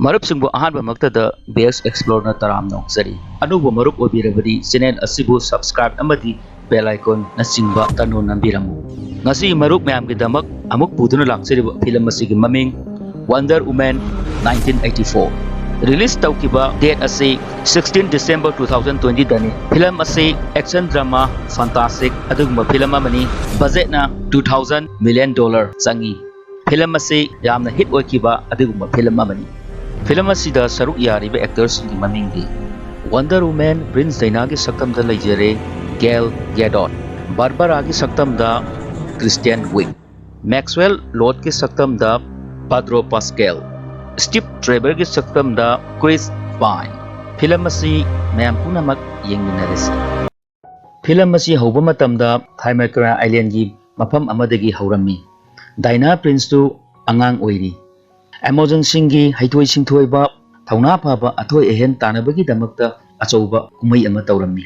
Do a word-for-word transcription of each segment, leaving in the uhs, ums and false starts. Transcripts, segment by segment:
ꯃꯔꯨꯞꯁꯤꯡꯕꯨ ꯑꯍꯥꯟꯕꯃꯛꯇꯗ ꯕꯦꯁ ꯑꯦꯛꯁꯄ꯭ꯂꯣꯔꯅ ꯇꯔꯥꯝꯅ ꯑꯣꯛꯆꯔꯤ꯫ ꯑꯅꯧꯕ ꯃꯔꯨꯞ ꯑꯣꯏꯕꯤꯔꯕꯗꯤ ꯆꯦꯅꯦꯜ ꯑꯁꯤꯕꯨ ꯁꯕꯁꯀ꯭ꯔꯥꯏꯕ ꯑꯃꯗꯤ ꯕꯦꯜ ꯑꯥꯏꯀꯣꯟꯅꯆꯤꯡꯕ ꯇꯔꯅꯣ ꯅꯝꯕꯤꯔꯝꯃꯨ꯫ ꯉꯁꯤ ꯃꯔꯨꯞ ꯃꯌꯥꯝꯒꯤꯗꯃꯛ ꯑꯃꯨꯛ ꯄꯨꯗꯨꯅ ꯂꯥꯛꯆꯔꯤꯕ ꯐꯤꯂꯝ ꯑꯁꯤꯒꯤ ꯃꯃꯤꯡ Wonder Woman nineteen eighty-four꯫ Release ꯇꯧꯈꯤꯕ ꯗꯦꯠ ꯑꯁꯤ sixteen December two thousand twenty ꯗꯅꯤ꯫ ꯐꯤꯂꯝ ꯑꯁꯤ ꯑꯦꯛꯁꯟ ꯗ꯭ꯔꯃꯥ, ꯐꯟꯇꯥꯁꯇꯤꯛ ꯑꯗꯨꯒꯨꯝꯕ ꯐꯤꯂꯝ ꯑꯃꯅꯤ꯫ ꯕꯖꯦꯠꯅ two thousand million dollar ꯆꯪꯉꯤ꯫ ꯐꯤꯂꯝ ꯑꯁꯤ ꯌꯥꯝꯅ ꯍꯤꯠ ꯑꯣꯏꯈꯤꯕ ꯑꯗꯨꯒꯨꯝꯕ ꯐꯤꯂꯝ ꯑꯃꯅꯤ꯫ ꯐꯤꯂꯝ ꯑꯁꯤꯗ ꯁꯔꯨꯛ ꯌꯥꯔꯤꯕ ꯑꯦꯛꯇꯔꯁꯤꯡꯒꯤ ꯃꯃꯤꯡꯗꯤ: ꯋꯟꯗꯔ ꯋꯨꯃꯦꯟ ꯄ꯭ꯔꯤꯟꯁ ꯗꯥꯏꯅꯥꯒꯤ ꯁꯛꯇꯝꯗ ꯂꯩꯖꯔꯦ ꯒꯦꯜ ꯒꯦꯗꯣꯠ, ꯕꯥꯔꯕꯔꯥꯒꯤ ꯁꯛꯇꯝꯗ ꯀ꯭ꯔꯤꯁꯇꯤꯌꯟ ꯋꯤꯛ, ꯃꯦꯛꯁꯋꯦꯜ ꯂꯣꯗꯀꯤ ꯁꯛꯇꯝꯗ ꯄꯥꯗ꯭ꯔꯣ ꯄꯥꯁꯀꯦꯜ, ꯁ꯭ꯇꯤꯞ ꯇ꯭ꯔꯦꯚꯔꯒꯤ ꯁꯛꯇꯝꯗ ꯀ꯭ꯔꯤꯁ ꯄꯥꯏꯟ꯫ ꯐꯤꯂꯝ ꯑꯁꯤ ꯃꯌꯥꯝ ꯄꯨꯝꯅꯃꯛ ꯌꯦꯡꯃꯤꯟꯅꯔꯁꯤ꯫ ꯐꯤꯂꯝ ꯑꯁꯤ ꯍꯧꯕ ꯃꯇꯝꯗ ꯊꯥꯏꯃꯥꯀ꯭ꯔꯥ ꯑꯥꯏꯂꯦꯟꯒꯤ ꯃꯐꯝ ꯑꯃꯗꯒꯤ ꯍꯧꯔꯝꯃꯤ꯫ ꯗꯥꯏꯅꯥ ꯄ꯭ꯔꯤꯟꯁꯇꯨ ꯑꯉꯥꯡ ꯑꯣꯏꯔꯤ꯫ ꯑꯦꯃꯥꯖꯣꯟꯁꯤꯡꯒꯤ ꯍꯩꯊꯣꯏ ꯁꯤꯡꯊꯣꯏꯕ, ꯊꯧꯅꯥ ꯐꯕ ꯑꯊꯣꯏ ꯑꯍꯦꯟ ꯇꯥꯟꯅꯕꯒꯤꯗꯃꯛꯇ ꯑꯆꯧꯕ ꯀꯨꯝꯍꯩ ꯑꯃ ꯇꯧꯔꯝꯃꯤ꯫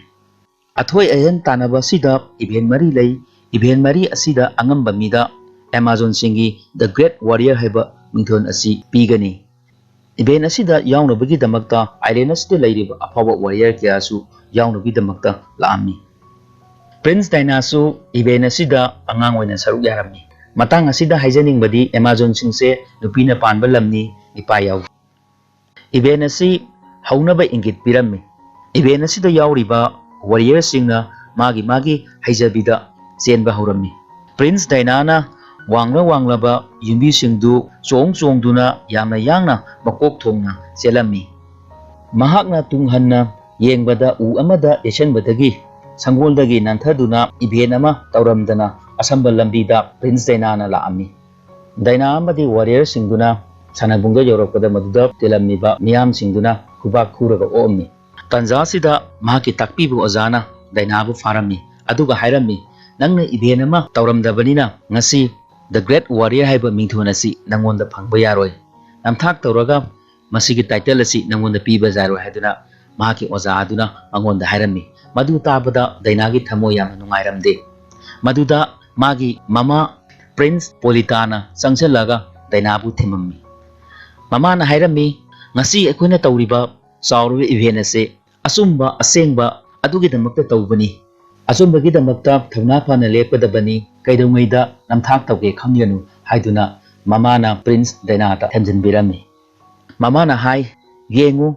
ꯑꯊꯣꯏ ꯑꯍꯦꯟ ꯇꯥꯟꯅꯕ ꯑꯁꯤꯗ ꯏꯚꯦꯟ ꯃꯔꯤ ꯂꯩ꯫ ꯏꯚꯦꯟ ꯃꯔꯤ ꯑꯁꯤꯗ ꯑꯉꯝꯕ ꯃꯤꯗ ꯑꯦꯃꯥꯖꯣꯟꯁꯤꯡꯒꯤ The Great Warrior ꯍꯥꯏꯕ ꯃꯤꯡꯊꯣꯜ ꯑꯁꯤ ꯄꯤꯒꯅꯤ꯫ ꯏꯚꯦꯟ ꯑꯁꯤꯗ ꯌꯥꯎꯅꯕꯒꯤꯗꯃꯛꯇ ꯑꯥꯏꯂꯦꯟ ꯑꯁꯤꯗ ꯂꯩꯔꯤꯕ ꯑꯐꯥꯎꯕ ꯋꯥꯔꯤꯌꯔ ꯀꯌꯥꯁꯨ ꯌꯥꯎꯅꯕꯒꯤꯗꯃꯛꯇ ꯂꯥꯛꯑꯝꯃꯤ꯫ ꯄ꯭ꯔꯤꯟꯁ ꯗꯥꯏꯅꯥꯁꯨ ꯏꯚꯦꯟ ꯑꯁꯤꯗ ꯑꯉꯥꯡ ꯑꯣꯏꯅ ꯁꯔꯨꯛ ꯌꯥꯔꯝꯃꯤ꯫ ꯃꯇꯥꯡ ꯑꯁꯤꯗ ꯍꯥꯏꯖꯅꯤꯡꯕꯗꯤ ꯑꯦꯃꯥꯖꯣꯟꯁꯤꯡꯁꯦ ꯅꯨꯄꯤꯅ ꯄꯥꯟꯕ ꯂꯝꯅꯤ, ꯅꯨꯄꯥ ꯌꯥꯎꯗꯦ꯫ ꯏꯚꯦꯟ ꯑꯁꯤ ꯍꯧꯅꯕ ꯏꯪꯒꯤꯠ ꯄꯤꯔꯝꯃꯤ꯫ ꯏꯚꯦꯟ ꯑꯁꯤꯗ ꯌꯥꯎꯔꯤꯕ ꯋꯥꯔꯤꯌꯔꯁꯤꯡꯅ ꯃꯥꯒꯤ ꯃꯥꯒꯤ ꯍꯩꯖꯕꯤꯗ ꯆꯦꯟꯕ ꯍꯧꯔꯝꯃꯤ꯫ ꯄ꯭ꯔꯤꯟꯁ ꯗꯥꯏꯅꯥꯅ ꯋꯥꯡꯂ ꯋꯥꯡꯂꯕ ꯌꯨꯝꯕꯤꯁꯤꯡꯗꯨ ꯆꯣꯡ ꯆꯣꯡꯗꯨꯅ ꯌꯥꯝꯅ ꯌꯥꯡꯅ ꯃꯀꯣꯛ ꯊꯣꯡꯅ ꯆꯦꯜꯂꯝꯃꯤ꯫ ꯃꯍꯥꯛꯅ ꯇꯨꯡ ꯍꯟꯅ ꯌꯦꯡꯕꯗ ꯎ ꯑꯃꯗ ꯌꯩꯁꯟꯕꯗꯒꯤ ꯁꯪꯒꯣꯜꯗꯒꯤ ꯅꯥꯟꯊꯗꯨꯅ ꯏꯚꯦꯟ ꯑꯃ ꯇꯧꯔꯝꯗꯅ ꯑꯁꯝꯕ ꯂꯝꯕꯤꯗ ꯄ꯭ꯔꯤꯟꯁ ꯗꯥꯏꯅꯥꯅ ꯂꯥꯛꯑꯝꯃꯤ꯫ ꯗꯥꯏꯅꯥ ꯑꯃꯗꯤ ꯋꯥꯔꯤꯌꯔꯁꯤꯡꯗꯨꯅ ꯁꯥꯟꯅꯕꯨꯡꯗ ꯌꯧꯔꯛꯄꯗ ꯃꯗꯨꯗ ꯇꯤꯜꯂꯝꯃꯤꯕ ꯃꯤꯌꯥꯝꯁꯤꯡꯗꯨꯅ ꯈꯨꯕꯥꯛ ꯈꯨꯔꯒ ꯑꯣꯛꯑꯝꯃꯤ꯫ ꯇꯟꯖꯥꯁꯤꯗ ꯃꯍꯥꯛꯀꯤ ꯇꯥꯛꯄꯤꯕ ꯑꯣꯖꯥꯅ ꯗꯥꯏꯅꯥꯕꯨ ꯐꯥꯔꯝꯃꯤ, ꯑꯗꯨꯒ ꯍꯥꯏꯔꯝꯃꯤ, "ꯅꯪꯅ ꯏꯚꯦꯟ ꯑꯃ ꯇꯧꯔꯝꯗꯕꯅꯤꯅ ꯉꯁꯤ The Great Warrior ꯍꯥꯏꯕ ꯃꯤꯡꯊꯣꯜ ꯑꯁꯤ ꯅꯪꯉꯣꯟꯗ ꯐꯪꯕ ꯌꯥꯔꯣꯏ꯫ ꯅꯝꯊꯥꯛ ꯇꯧꯔꯒ ꯃꯁꯤꯒꯤ ꯇꯥꯏꯇꯜ ꯑꯁꯤ ꯅꯪꯉꯣꯟꯗ ꯄꯤꯕ ꯌꯥꯔꯣꯏ" ꯍꯥꯏꯗꯨꯅ ꯃꯍꯥꯛꯀꯤ ꯑꯣꯖꯥ ꯑꯗꯨꯅ ꯃꯉꯣꯟꯗ ꯍꯥꯏꯔꯝꯃꯤ꯫ ꯃꯗꯨ ꯇꯥꯕꯗ ꯗꯥꯏꯅꯥꯒꯤ ꯊꯃꯣꯏ ꯌꯥꯝꯅ ꯅꯨꯡꯉꯥꯏꯔꯝꯗꯦ꯫ ꯃꯗꯨꯗ ꯃꯥꯒꯤ ꯃꯃꯥ ꯄ꯭ꯔꯤꯟꯁ ꯄꯣꯂꯤꯇꯥꯅ ꯆꯪꯁꯤꯜꯂꯒ ꯗꯥꯏꯅꯥꯕꯨ ꯊꯤꯃꯝꯃꯤ꯫ ꯃꯃꯥꯅ ꯍꯥꯏꯔꯝꯃꯤ, ꯉꯁꯤ ꯑꯩꯈꯣꯏꯅ ꯇꯧꯔꯤꯕ ꯆꯥꯎꯔꯕ ꯏꯚꯦꯟ ꯑꯁꯤ ꯑꯆꯨꯝꯕ, ꯑꯁꯦꯡꯕ ꯑꯗꯨꯒꯤꯗꯃꯛꯇ ꯇꯧꯕꯅꯤ꯫ ꯑꯆꯨꯝꯕꯒꯤꯗꯃꯛꯇ ꯊꯧꯅꯥ ꯐꯅ ꯂꯦꯞꯀꯗꯕꯅꯤ꯫ ꯀꯩꯗꯧꯉꯩꯗ ꯅꯝꯊꯥꯛ ꯇꯧꯒꯦ ꯈꯪꯒꯅꯨ ꯍꯥꯏꯗꯨꯅ ꯃꯃꯥꯅ ꯄ꯭ꯔꯤꯟꯁ ꯗꯥꯏꯅꯥꯗ ꯊꯦꯝꯖꯤꯟꯕꯤꯔꯝꯃꯤ꯫ ꯃꯃꯥꯅ ꯍꯥꯏ, "ꯌꯦꯡꯉꯨ,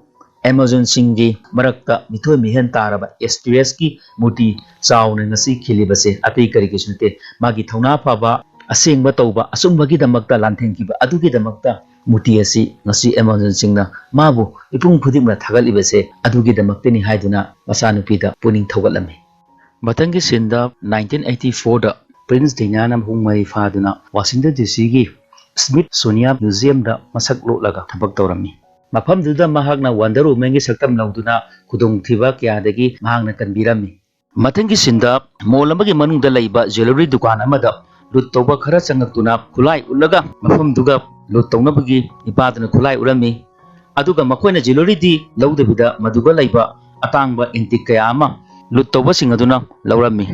ꯑꯦꯃꯥꯖꯣꯟꯁꯤꯡꯒꯤ ꯃꯔꯛꯇ ꯃꯤꯊꯣꯏ ꯃꯤꯍꯦꯟ ꯇꯥꯔꯕ ꯑꯦꯁꯇ꯭ꯔꯤꯌꯁꯀꯤ ꯃꯨꯔꯇꯤ ꯆꯥꯎꯅ ꯉꯁꯤ ꯈꯤꯜꯂꯤꯕꯁꯦ ꯑꯇꯩ ꯀꯔꯤꯒꯤꯁꯨ ꯅꯠꯇꯦ, ꯃꯥꯒꯤ ꯊꯧꯅꯥ ꯐꯕ, ꯑꯁꯦꯡꯕ ꯇꯧꯕ, ꯑꯆꯨꯝꯕꯒꯤꯗꯃꯛꯇ ꯂꯥꯟꯊꯦꯡꯈꯤꯕ ꯑꯗꯨꯒꯤꯗꯃꯛꯇ ꯃꯨꯔꯇꯤ ꯑꯁꯤ ꯉꯁꯤ ꯑꯦꯃꯥꯖꯣꯟꯁꯤꯡꯅ ꯃꯥꯕꯨ ꯃꯤꯄꯨꯝ ꯈꯨꯗꯤꯡꯃꯛꯅ ꯊꯥꯒꯠꯂꯤꯕꯁꯦ ꯑꯗꯨꯒꯤꯗꯃꯛꯇꯅꯤ" ꯍꯥꯏꯗꯨꯅ ꯃꯆꯥꯅꯨꯄꯤꯗ ꯄꯨꯛꯅꯤꯡ ꯊꯧꯒꯠꯂꯝꯃꯤ꯫ ꯃꯊꯪꯒꯤ ꯁꯤꯟꯗ ꯅꯥꯏꯟꯇꯤꯟ ꯑꯩꯠꯇꯤ ꯐꯣꯔꯗ ꯄ꯭ꯔꯤꯟꯁ ꯗꯥꯏꯅꯥꯅ ꯃꯄꯨꯡ ꯃꯔꯩ ꯐꯥꯗꯨꯅ ꯋꯥꯁꯤꯡꯇꯟ ꯗꯤ ꯁꯤꯒꯤ ꯁ꯭ꯃꯤꯊꯁꯣꯅꯤꯌꯥ ꯃ꯭ꯌꯨꯖꯤꯌꯝꯗ ꯃꯁꯛ ꯂꯣꯠꯂꯒ ꯊꯕꯛ ꯇꯧꯔꯝꯃꯤ꯫ ꯃꯐꯝꯗꯨꯗ ꯃꯍꯥꯛꯅ ꯋꯟꯗꯔ ꯋꯨꯃꯦꯟꯒꯤ ꯁꯛꯇꯝ ꯂꯧꯗꯨꯅ ꯈꯨꯗꯣꯡꯊꯤꯕ ꯀꯌꯥꯗꯒꯤ ꯃꯍꯥꯛꯅ ꯀꯟꯕꯤꯔꯝꯃꯤ꯫ ꯃꯊꯪꯒꯤ ꯁꯤꯟꯗ ꯃꯣꯜ ꯑꯃꯒꯤ ꯃꯅꯨꯡꯗ ꯂꯩꯕ ꯖ꯭ꯋꯦꯂꯔꯤ ꯗꯨꯀꯥꯟ ꯑꯃꯗ ꯂꯨꯠ ꯇꯧꯕ ꯈꯔ ꯆꯪꯉꯛꯇꯨꯅ ꯈꯨꯠꯂꯥꯏ ꯎꯠꯂꯒ ꯃꯐꯝꯗꯨꯒ ꯂꯨꯠ ꯇꯧꯅꯕꯒꯤ ꯅꯤꯄꯥꯗꯨꯅ ꯈꯨꯠꯂꯥꯏ ꯎꯠꯂꯝꯃꯤ꯫ ꯑꯗꯨꯒ ꯃꯈꯣꯏꯅ ꯖ꯭ꯋꯦꯂꯔꯤꯗꯤ ꯂꯧꯗꯕꯤꯗ ꯃꯗꯨꯒ ꯂꯩꯕ ꯑꯇꯥꯡꯕ ꯑꯦꯟꯇꯤꯛ ꯀꯌꯥ ꯑꯃ ꯂꯨꯠ ꯇꯧꯕꯁꯤꯡ ꯑꯗꯨꯅ ꯂꯧꯔꯝꯃꯤ꯫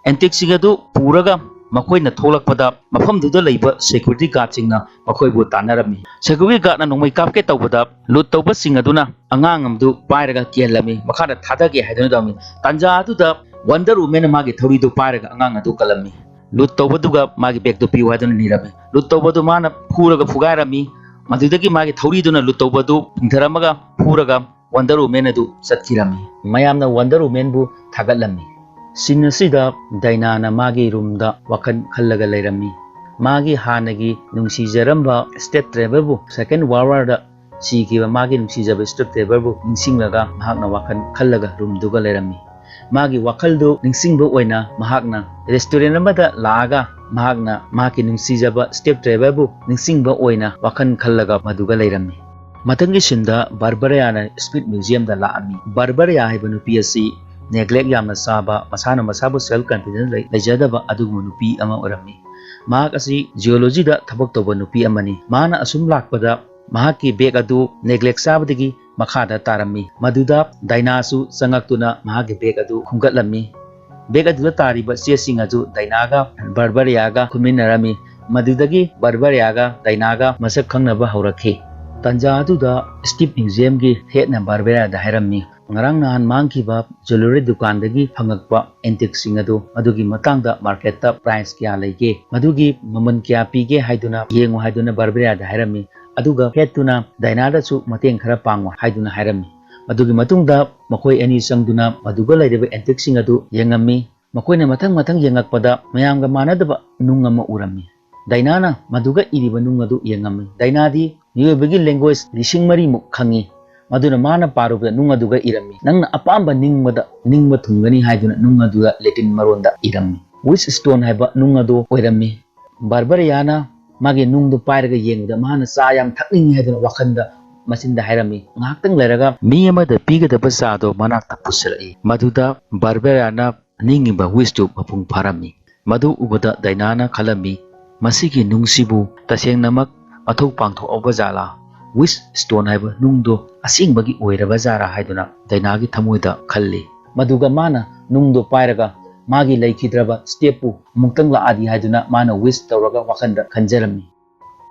ꯑꯦꯟꯇꯤꯛꯁꯤꯡ ꯑꯗꯨ ꯄꯨꯔꯒ ꯃꯈꯣꯏꯅ ꯊꯣꯛꯂꯛꯄꯗ ꯃꯐꯝꯗꯨꯗ ꯂꯩꯕ ꯁꯦꯀ꯭ꯌꯨꯔꯤꯇꯤ ꯒꯥꯔꯗꯁꯤꯡꯅ ꯃꯈꯣꯏꯕꯨ ꯇꯥꯟꯅꯔꯝꯃꯤ꯫ ꯁꯦꯀ꯭ꯌꯨꯔꯤꯇꯤ ꯒꯥꯔꯗꯅ ꯅꯣꯡꯃꯩ ꯀꯥꯞꯀꯦ ꯇꯧꯕꯗ ꯂꯨꯠ ꯇꯧꯕꯁꯤꯡ ꯑꯗꯨꯅ ꯑꯉꯥꯡ ꯑꯃꯗꯨ ꯄꯥꯏꯔꯒ ꯀꯤꯍꯜꯂꯝꯃꯤ, ꯃꯈꯥꯗ ꯊꯥꯗꯒꯦ ꯍꯥꯏꯗꯨꯅ ꯇꯧꯔꯝꯃꯤ꯫ ꯇꯥꯟꯖꯥ ꯑꯗꯨꯗ ꯋꯟꯗꯔ ꯋꯨꯃꯦꯟꯅ ꯃꯥꯒꯤ ꯊꯧꯔꯤꯗꯨ ꯄꯥꯏꯔꯒ ꯑꯉꯥꯡ ꯑꯗꯨ ꯀꯜꯂꯝꯃꯤ꯫ ꯂꯨꯠ ꯇꯧꯕꯗꯨꯒ ꯃꯥꯒꯤ ꯕꯦꯒꯇꯨ ꯄꯤꯌꯨ ꯍꯥꯏꯗꯨꯅ ꯅꯤꯔꯝꯃꯤ꯫ ꯂꯨꯠ ꯇꯧꯕꯗꯨ ꯃꯥꯅ ꯐꯨꯔꯒ ꯐꯨꯒꯥꯏꯔꯝꯃꯤ꯫ ꯃꯗꯨꯗꯒꯤ ꯃꯥꯒꯤ ꯊꯧꯔꯤꯗꯨꯅ ꯂꯨꯠ ꯇꯧꯕꯗꯨ ꯊꯤꯡꯊꯔꯝꯃꯒ ꯐꯨꯔꯒ ꯋꯟꯗꯔ ꯋꯨꯃꯦꯟ ꯑꯗꯨ ꯆꯠꯈꯤꯔꯝꯃꯤ꯫ ꯃꯌꯥꯝꯅ ꯋꯟꯗꯔ ꯋꯨꯃꯦꯟꯕꯨ ꯊꯥꯒꯠꯂꯝꯃꯤ꯫ ꯁꯤꯟ ꯑꯁꯤꯗ ꯗꯥꯏꯅꯥꯅ ꯃꯥꯒꯤ ꯔꯨꯝꯗ ꯋꯥꯈꯜ ꯈꯜꯂꯒ ꯂꯩꯔꯝꯃꯤ꯫ ꯃꯥꯒꯤ ꯍꯥꯟꯅꯒꯤ ꯅꯨꯡꯁꯤꯖꯔꯝꯕ ꯁ꯭ꯇꯦꯞ ꯗ꯭ꯔꯥꯏꯚꯔꯕꯨ, ꯁꯦꯀꯦꯟ ꯋꯥꯔꯜ ꯋꯥꯔꯗ ꯁꯤꯈꯤꯕ ꯃꯥꯒꯤ ꯅꯨꯡꯁꯤꯖꯕ ꯁ꯭ꯇꯦꯞ ꯗ꯭ꯔꯥꯏꯚꯔꯕꯨ ꯅꯤꯡꯁꯤꯡꯂꯒ ꯃꯍꯥꯛꯅ ꯋꯥꯈꯜ ꯈꯜꯂꯒ ꯔꯨꯝꯗꯨꯒ ꯂꯩꯔꯝꯃꯤ꯫ ꯃꯥꯒꯤ ꯋꯥꯈꯜꯗꯨ ꯅꯤꯡꯁꯤꯡꯕ ꯑꯣꯏꯅ ꯃꯍꯥꯛꯅ ꯔꯦꯁꯇꯨꯔꯦꯟ ꯑꯃꯗ ꯂꯥꯛꯑꯒ ꯃꯍꯥꯛꯅ ꯃꯍꯥꯛꯀꯤ ꯅꯨꯡꯁꯤꯖꯕ ꯁ꯭ꯇꯦꯞ ꯗ꯭ꯔꯥꯏꯚꯔꯕꯨ ꯅꯤꯡꯁꯤꯡꯕ ꯑꯣꯏꯅ ꯋꯥꯈꯜ ꯈꯜꯂꯒ ꯃꯗꯨꯒ ꯂꯩꯔꯝꯃꯤ꯫ ꯃꯊꯪꯒꯤ ꯁꯤꯟꯗ ꯕꯥꯔꯕꯔꯤꯌꯥꯅ ꯁ꯭ꯃꯤꯠ ꯃ꯭ꯌꯨꯖꯤꯌꯝꯗ ꯂꯥꯛꯑꯝꯃꯤ꯫ ꯕꯥꯔꯕꯔꯤꯌꯥ ꯍꯥꯏꯕ ꯅꯨꯄꯤ ꯑꯁꯤ ꯅꯦꯒ꯭ꯂꯦꯛ ꯌꯥꯝꯅ ꯆꯥꯕ, ꯃꯁꯥꯅ ꯃꯁꯥꯕꯨ ꯁꯦꯜꯐ ꯀꯟꯐꯤꯗꯦꯟꯁ ꯂꯩ-, ꯂꯩꯖꯗꯕ ꯑꯗꯨꯒꯨꯝꯕ ꯅꯨꯄꯤ ꯑꯃ ꯑꯣꯏꯔꯝꯃꯤ꯫ ꯃꯍꯥꯛ ꯑꯁꯤ ꯖꯤꯑꯣꯂꯣꯖꯤꯗ ꯊꯕꯛ ꯇꯧꯕ ꯅꯨꯄꯤ ꯑꯃꯅꯤ꯫ ꯃꯍꯥꯛꯅ ꯑꯁꯨꯝ ꯂꯥꯛꯄꯗ ꯃꯍꯥꯛꯀꯤ ꯕꯦꯒ ꯑꯗꯨ ꯅꯦꯒ꯭ꯂꯦꯛ ꯆꯥꯕꯗꯒꯤ ꯃꯈꯥꯗ ꯇꯥꯔꯝꯃꯤ꯫ ꯃꯗꯨꯗ ꯗꯥꯏꯅꯥꯁꯨ ꯆꯪꯉꯛꯇꯨꯅ ꯃꯍꯥꯛꯀꯤ ꯕꯦꯒ ꯑꯗꯨ ꯈꯨꯝꯒꯠꯂꯝꯃꯤ꯫ ꯕꯦꯒ ꯑꯗꯨꯗ ꯇꯥꯔꯤꯕ ꯆꯦꯁꯤꯡ ꯑꯗꯨ ꯗꯥꯏꯅꯥꯒ ꯕꯥꯔꯕꯔꯤꯌꯥꯒ ꯈꯨꯝꯃꯤꯟꯅꯔꯝꯃꯤ꯫ ꯃꯗꯨꯗꯒꯤ ꯕꯥꯔꯕꯔꯤꯌꯥꯒ ꯗꯥꯏꯅꯥꯒ ꯃꯁꯛ ꯈꯪꯅꯕ ꯍꯧꯔꯛꯈꯤ꯫ ꯇꯥꯟꯖꯥ ꯑꯗꯨꯗ Steve Museumꯒꯤ headꯅ Barbaraꯗ ꯍꯥꯏꯔꯝꯃꯤ, "ꯉꯔꯥꯡ ꯅꯍꯥꯟ ꯃꯥꯡꯈꯤꯕ jewellery ꯗꯨꯀꯥꯟꯗꯒꯤ ꯐꯪꯉꯛꯄ antiqueꯁꯤꯡ ꯑꯗꯨ, ꯃꯗꯨꯒꯤ ꯃꯇꯥꯡꯗ marketꯇ price ꯀꯌꯥ ꯂꯩꯒꯦ, ꯃꯗꯨꯒꯤ ꯃꯃꯜ ꯀꯌꯥ ꯄꯤꯒꯦ ꯍꯥꯏꯗꯨꯅ ꯌꯦꯡꯉꯨ" ꯍꯥꯏꯗꯨꯅ Barbaraꯗ ꯍꯥꯏꯔꯝꯃꯤ꯫ ꯑꯗꯨꯒ headꯇꯨꯅ Dianaꯗꯁꯨ ꯃꯇꯦꯡ ꯈꯔ ꯄꯥꯡꯉꯨ ꯍꯥꯏꯗꯨꯅ ꯍꯥꯏꯔꯝꯃꯤ꯫ ꯑꯗꯨꯒꯤ ꯃꯇꯨꯡꯗ ꯃꯈꯣꯏ ꯑꯅꯤ ꯆꯪꯗꯨꯅ ꯃꯗꯨꯒ ꯂꯩꯔꯤꯕ antiqueꯁꯤꯡ ꯑꯗꯨ ꯌꯦꯡꯉꯝꯃꯤ꯫ ꯃꯈꯣꯏꯅ ꯃꯊꯪ ꯃꯊꯪ ꯌꯦꯡꯉꯛꯄꯗ ꯃꯌꯥꯝꯒ ꯃꯥꯟꯅꯗꯕ ꯅꯨꯡ ꯑꯃ ꯎꯔꯝꯃꯤ꯫ ꯗꯥꯏꯅꯥꯅ ꯃꯗꯨꯒ ꯏꯔꯤꯕ ꯅꯨꯡ ꯑꯗꯨ ꯌꯦꯡꯉꯝꯃꯤ꯫ ꯗꯥꯏꯅꯥꯗꯤ ꯃꯤꯑꯣꯏꯕꯒꯤ language ꯂꯤꯁꯤꯡ ꯃꯔꯤꯃꯨꯛ ꯈꯪꯉꯤ꯫ ꯃꯗꯨꯅ ꯃꯥꯅ ꯄꯥꯔꯨꯕꯗ ꯅꯨꯡ ꯑꯗꯨꯒ ꯏꯔꯝꯃꯤ, "ꯅꯪꯅ ꯑꯄꯥꯝꯕ ꯅꯤꯡꯕꯗ, ꯅꯤꯡꯕ ꯊꯨꯡꯒꯅꯤ" ꯍꯥꯏꯗꯨꯅ ꯅꯨꯡ ꯑꯗꯨꯗ Latin ꯃꯔꯣꯟꯗ ꯏꯔꯝꯃꯤ꯫ Wishstone ꯍꯥꯏꯕ ꯅꯨꯡ ꯑꯗꯨ ꯑꯣꯏꯔꯝꯃꯤ꯫ ꯕꯥꯔꯕꯔꯤꯌꯥꯅ ꯃꯥꯒꯤ ꯅꯨꯡꯗꯨ ꯄꯥꯏꯔꯒ ꯌꯦꯡꯕꯗ ꯃꯥꯅ ꯆꯥ ꯌꯥꯝ ꯊꯛꯅꯤꯡꯉꯤ ꯍꯥꯏꯗꯨꯅ ꯋꯥꯈꯜꯗ ꯃꯆꯤꯟꯗ ꯍꯥꯏꯔꯝꯃꯤ꯫ ꯉꯥꯏꯍꯥꯛꯇꯪ ꯂꯩꯔꯒ ꯃꯤ ꯑꯃꯗ ꯄꯤꯒꯗꯕ ꯆꯥꯗꯣ ꯃꯅꯥꯛꯇ ꯄꯨꯁꯤꯜꯂꯛꯏ꯫ ꯃꯗꯨꯗ ꯕꯥꯔꯕꯔꯤꯌꯥꯅ ꯅꯤꯡꯉꯤꯕ wishꯇꯨ ꯃꯄꯨꯡ ꯐꯥꯔꯝꯃꯤ꯫ ꯃꯗꯨ ꯎꯕꯗ ꯗꯥꯏꯅꯥꯅ ꯈꯜꯂꯝꯃꯤ, "ꯃꯁꯤꯒꯤ ꯅꯨꯡꯁꯤꯕꯨ ꯇꯁꯦꯡꯅꯃꯛ ꯃꯊꯧ ꯄꯥꯡꯊꯣꯛꯑꯕ ꯖꯥꯠꯂꯥ? Wishstone ꯍꯥꯏꯕ ꯅꯨꯡꯗꯣ ꯑꯁꯦꯡꯕꯒꯤ ꯑꯣꯏꯔꯕ ꯖꯥꯠꯂꯥ?" ꯍꯥꯏꯗꯨꯅ ꯗꯥꯏꯅꯥꯒꯤ ꯊꯃꯣꯏꯗ ꯈꯜꯂꯤ꯫ ꯃꯗꯨꯒ ꯃꯥꯅ ꯅꯨꯡꯗꯣ ꯄꯥꯏꯔꯒ ꯃꯥꯒꯤ ꯂꯩꯈꯤꯗ꯭ꯔꯕ Steveꯄꯨ ꯑꯃꯨꯛꯇꯪ ꯂꯥꯛꯑꯗꯤ ꯍꯥꯏꯗꯨꯅ ꯃꯥꯅ wish ꯇꯧꯔꯒ ꯋꯥꯈꯜꯗ ꯈꯟꯖꯔꯝꯃꯤ꯫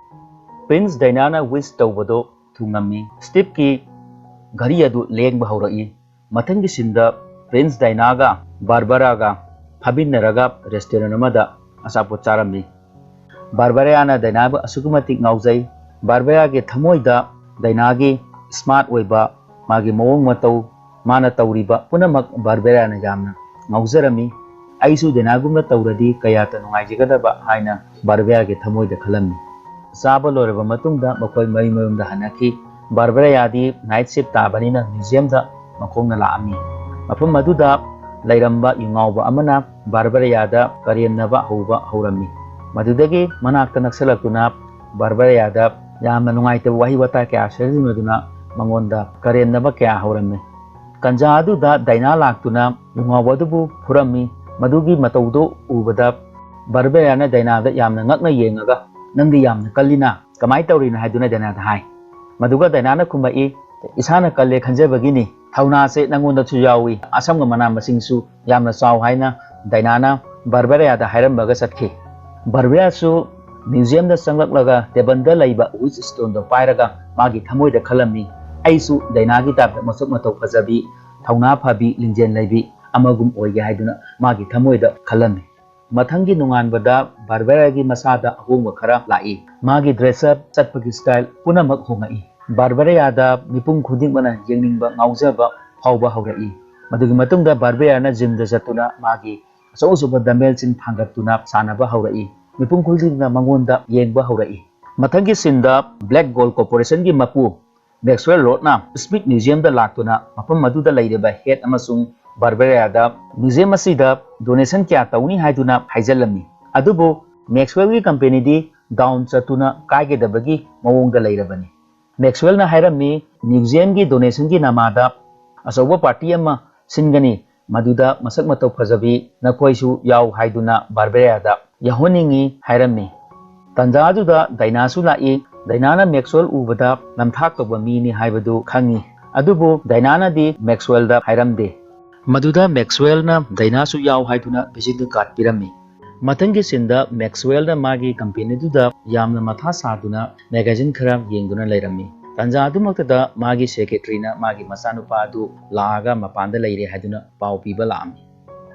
Princess ꯗꯥꯏꯅꯥꯅ wish ꯇꯧꯕꯗꯣ ꯊꯨꯡꯉꯝꯃꯤ꯫ Steveꯀꯤ ꯘꯔꯤ ꯑꯗꯨ ꯂꯦꯡꯕ ꯍꯧꯔꯛꯏ꯫ ꯃꯊꯪꯒꯤ sceneꯗ Princess ꯗꯥꯏꯅꯥꯒ ꯕꯥꯔꯕꯔꯥꯒ ꯐꯝꯃꯤꯟꯅꯔꯒ restaurant ꯑꯃꯗ ꯑꯆꯥꯄꯣꯠ ꯆꯥꯔꯝꯃꯤ꯫ ꯕꯥꯔꯕꯔꯥꯅ ꯗꯥꯏꯅꯥꯕꯨ ꯑꯁꯨꯛꯀꯤ ꯃꯇꯤꯛ ꯉꯥꯎꯖꯩ꯫ ꯕꯥꯔꯕꯔꯥꯒꯤ ꯊꯃꯣꯏꯗ ꯗꯥꯏꯅꯥꯒꯤ smart ꯑꯣꯏꯕ, ꯃꯥꯒꯤ ꯃꯑꯣꯡ ꯃꯇꯧ, ꯃꯥꯅ ꯇꯧꯔꯤꯕ ꯄꯨꯝꯅꯃꯛ ꯕꯥꯔꯕꯔꯥꯅ ꯌꯥꯝꯅ ꯉꯥꯎꯖꯔꯝꯃꯤ꯫ "ꯑꯩꯁꯨ ꯗꯥꯏꯅꯥꯒꯨꯝꯅ ꯇꯧꯔꯗꯤ ꯀꯌꯥꯇ ꯅꯨꯡꯉꯥꯏꯖꯒꯗꯕ" ꯍꯥꯏꯅ ꯕꯥꯔꯕꯔꯥꯒꯤ ꯊꯃꯣꯏꯗ ꯈꯜꯂꯝꯃꯤ꯫ ꯆꯥꯕ ꯂꯣꯏꯔꯕ ꯃꯇꯨꯡꯗ ꯃꯈꯣꯏ ꯃꯌꯨꯝ ꯃꯌꯨꯝꯗ ꯍꯟꯅꯈꯤ꯫ ꯕꯥꯔꯕꯔꯥꯗꯤ night shift ꯇꯥꯕꯅꯤꯅ museumꯗ ꯃꯈꯣꯡꯅ ꯂꯥꯛꯑꯝꯃꯤ꯫ ꯃꯐꯝ ꯑꯗꯨꯗ ꯂꯩꯔꯝꯕ ꯌꯨꯉꯥꯎꯕ ꯑꯃꯅ ꯕꯥꯔꯕꯔꯥꯗ ꯀꯔꯦꯝꯅꯕ ꯍꯧꯕ ꯍꯧꯔꯝꯃꯤ꯫ ꯃꯗꯨꯗꯒꯤ ꯃꯅꯥꯛꯇ ꯅꯛꯁꯜꯂꯛꯇꯨꯅ ꯕꯥꯔꯕꯔꯥꯗ ꯌꯥꯝꯅ ꯅꯨꯡꯉꯥꯏꯇꯕ ꯋꯥꯍꯩ ꯋꯥꯇꯥ ꯀꯌꯥ ꯁꯤꯖꯤꯟꯅꯗꯨꯅ ꯃꯉꯣꯟꯗ ꯀꯔꯦꯝꯅꯕ ꯀꯌꯥ ꯍꯧꯔꯝꯃꯤ꯫ ꯇꯟꯖꯥ ꯑꯗꯨꯗ ꯗꯥꯏꯅꯥ ꯂꯥꯛꯇꯨꯅ ꯌꯨꯉꯥꯎꯕ ꯑꯗꯨꯕꯨ ꯐꯨꯔꯝꯃꯤ꯫ ꯃꯗꯨꯒꯤ ꯃꯇꯧꯗꯨ ꯎꯕꯗ ꯕꯥꯔꯕꯔꯥꯅ ꯗꯥꯏꯅꯥꯗ ꯌꯥꯝꯅ ꯉꯛꯅ ꯌꯦꯡꯉꯒ, "ꯅꯪꯗꯤ ꯌꯥꯝꯅ ꯀꯜꯂꯤꯅ, ꯀꯃꯥꯏꯅ ꯇꯧꯔꯤꯅꯣ?" ꯍꯥꯏꯗꯨꯅ ꯗꯥꯏꯅꯥꯗ ꯍꯥꯏ꯫ ꯃꯗꯨꯒ ꯗꯥꯏꯅꯥꯅ ꯈꯨꯝꯃꯛꯏ, "ꯏꯁꯥꯅ ꯀꯜꯂꯦ ꯈꯟꯖꯕꯒꯤꯅꯤ, ꯊꯧꯅꯥꯁꯦ ꯅꯪꯉꯣꯟꯗꯁꯨ ꯌꯥꯎꯏ, ꯑꯁꯪꯕ ꯃꯅꯥ ꯃꯁꯤꯡꯁꯨ ꯌꯥꯝꯅ ꯆꯥꯎ" ꯍꯥꯏꯅ ꯗꯥꯏꯅꯥꯅ ꯕꯥꯔꯕꯔꯥꯗ ꯍꯥꯏꯔꯝꯃꯒ ꯆꯠꯈꯤ꯫ ꯕꯥꯔꯕꯔꯥꯁꯨ ꯃ꯭ꯌꯨꯖꯤꯌꯝꯗ ꯆꯪꯂꯛꯂꯒ ꯇꯦꯕꯜꯗ ꯂꯩꯕ ꯋꯤꯁ ꯁ꯭ꯇꯣꯟꯗꯣ ꯄꯥꯏꯔꯒ ꯃꯥꯒꯤ ꯊꯃꯣꯏꯗ ꯈꯜꯂꯝꯃꯤ, "ꯑꯩꯁꯨ ꯗꯥꯏꯅꯥꯒꯤ ꯇꯥꯏꯞꯇ ꯃꯁꯛ ꯃꯇꯧ ꯐꯖꯕꯤ, ꯊꯧꯅꯥ ꯐꯕꯤ, ꯂꯤꯡꯖꯦꯜ ꯂꯩꯕꯤ ꯑꯃꯒꯨꯝ ꯑꯣꯏꯒꯦ" ꯍꯥꯏꯗꯨꯅ ꯃꯥꯒꯤ ꯊꯃꯣꯏꯗ ꯈꯜꯂꯝꯃꯤ꯫ ꯃꯊꯪꯒꯤ ꯅꯣꯡꯉꯥꯟꯕꯗ ꯕꯥꯔꯕꯦꯔꯥꯒꯤ ꯃꯁꯥꯗ ꯑꯍꯣꯡꯕ ꯈꯔ ꯂꯥꯛꯏ꯫ ꯃꯥꯒꯤ ꯗ꯭ꯔꯦꯁ ꯑꯞ, ꯆꯠꯄꯒꯤ ꯁ꯭ꯇꯥꯏꯜ ꯄꯨꯝꯅꯃꯛ ꯍꯣꯡꯉꯛꯏ꯫ ꯕꯥꯔꯕꯦꯔꯥꯗ ꯃꯤꯄꯨꯝ ꯈꯨꯗꯤꯡꯃꯛꯅ ꯌꯦꯡꯅꯤꯡꯕ, ꯉꯥꯎꯖꯕ ꯐꯥꯎꯕ ꯍꯧꯔꯛꯏ꯫ ꯃꯗꯨꯒꯤ ꯃꯇꯨꯡꯗ ꯕꯥꯔꯕꯦꯔꯥꯅ ꯖꯤꯝꯗ ꯆꯠꯇꯨꯅ ꯃꯥꯒꯤ ꯑꯆꯧ ꯑꯆꯧꯕ ꯗꯝꯕꯦꯜꯁꯤꯡ ꯊꯥꯡꯒꯠꯇꯨꯅ ꯁꯥꯟꯅꯕ ꯍꯧꯔꯛꯏ꯫ ꯃꯤꯄꯨꯝ ꯈꯨꯗꯤꯡꯃꯛꯅ ꯃꯉꯣꯟꯗ ꯌꯦꯡꯕ ꯍꯧꯔꯛꯏ꯫ ꯃꯊꯪꯒꯤ ꯁꯤꯟꯗ ꯕ꯭ꯂꯦꯛ ꯒꯣꯜ ꯀꯣꯔꯄꯣꯔꯦꯁꯟꯒꯤ ꯃꯄꯨ ꯃꯦꯛꯁꯋꯦꯜ ꯂꯣꯔꯗꯅ ꯁ꯭ꯃꯤꯠ ꯃ꯭ꯌꯨꯖꯤꯌꯝꯗ ꯂꯥꯛꯇꯨꯅ ꯃꯐꯝ ꯑꯗꯨꯗ ꯂꯩꯔꯤꯕ ꯍꯦꯗ ꯑꯃꯁꯨꯡ ꯕꯥꯔꯕꯦꯔꯤꯌꯥꯗ ꯃ꯭ꯌꯨꯖꯤꯌꯝ ꯑꯁꯤꯗ ꯗꯣꯅꯦꯁꯟ ꯀꯌꯥ ꯇꯧꯅꯤ ꯍꯥꯏꯗꯨꯅ ꯍꯥꯏꯖꯜꯂꯝꯃꯤ꯫ ꯑꯗꯨꯕꯨ ꯃꯦꯛꯁꯋꯦꯜꯒꯤ ꯀꯝꯄꯦꯅꯤꯗꯤ ꯗꯥꯎꯟ ꯆꯠꯇꯨꯅ ꯀꯥꯏꯒꯗꯕꯒꯤ ꯃꯑꯣꯡꯗ ꯂꯩꯔꯕꯅꯤ꯫ ꯃꯦꯛꯁꯋꯦꯜꯅ ꯍꯥꯏꯔꯝꯃꯤ, "ꯃ꯭ꯌꯨꯖꯤꯌꯝꯒꯤ ꯗꯣꯅꯦꯁꯟꯒꯤ ꯅꯃꯥꯗ ꯑꯆꯧꯕ ꯄꯥꯔꯇꯤ ꯑꯃ ꯁꯤꯟꯒꯅꯤ, ꯃꯗꯨꯗ ꯃꯁꯛ ꯃꯇꯧ ꯐꯖꯕꯤ ꯅꯈꯣꯏꯁꯨ ꯌꯥꯎ" ꯍꯥꯏꯗꯨꯅ ꯕꯥꯔꯕꯦꯔꯤꯌꯥꯗ ꯌꯥꯎꯍꯟꯅꯤꯡꯏ ꯍꯥꯏꯔꯝꯃꯤ꯫ ꯇꯟꯖꯥꯗꯨꯗ ꯗꯥꯏꯅꯥꯁꯨ ꯂꯥꯛꯏ꯫ ꯗꯥꯏꯅꯥꯅ ꯃꯦꯛꯁꯋꯦꯜ ꯎꯕꯗ ꯅꯝꯊꯥꯛ ꯇꯧꯕ ꯃꯤꯅꯤ ꯍꯥꯏꯕꯗꯨ ꯈꯪꯏ꯫ ꯑꯗꯨꯕꯨ ꯗꯥꯏꯅꯥꯅꯗꯤ ꯃꯦꯛꯁꯋꯦꯜꯗ ꯍꯥꯏꯔꯝꯗꯦ꯫ ꯃꯗꯨꯗ ꯃꯦꯛꯁꯋꯦꯜꯅ ꯗꯥꯏꯅꯥꯁꯨ ꯌꯥꯎ ꯍꯥꯏꯗꯨꯅ ꯚꯤꯖꯤꯇꯤꯡ ꯀꯥꯔꯗ ꯄꯤꯔꯝꯃꯤ꯫ ꯃꯊꯪꯒꯤ ꯁꯤꯟꯗ ꯃꯦꯛꯁꯋꯦꯜꯅ ꯃꯥꯒꯤ ꯀꯝꯄꯦꯅꯤꯗꯨꯗ ꯌꯥꯝꯅ ꯃꯊꯥ ꯁꯥꯗꯨꯅ ꯃꯦꯒꯥꯖꯤꯟ ꯈꯔ ꯌꯦꯡꯗꯨꯅ ꯂꯩꯔꯝꯃꯤ꯫ ꯇꯟꯖꯥ ꯑꯗꯨꯃꯛꯇꯗ ꯃꯥꯒꯤ ꯁꯦꯀ꯭ꯔꯦꯇꯔꯤꯅ ꯃꯥꯒꯤ ꯃꯆꯥꯅꯨꯄꯥ ꯑꯗꯨ ꯂꯥꯛꯑꯒ ꯃꯄꯥꯟꯗ ꯂꯩꯔꯦ ꯍꯥꯏꯗꯨꯅ ꯄꯥꯎ ꯄꯤꯕ ꯂꯥꯛꯑꯝꯃꯤ꯫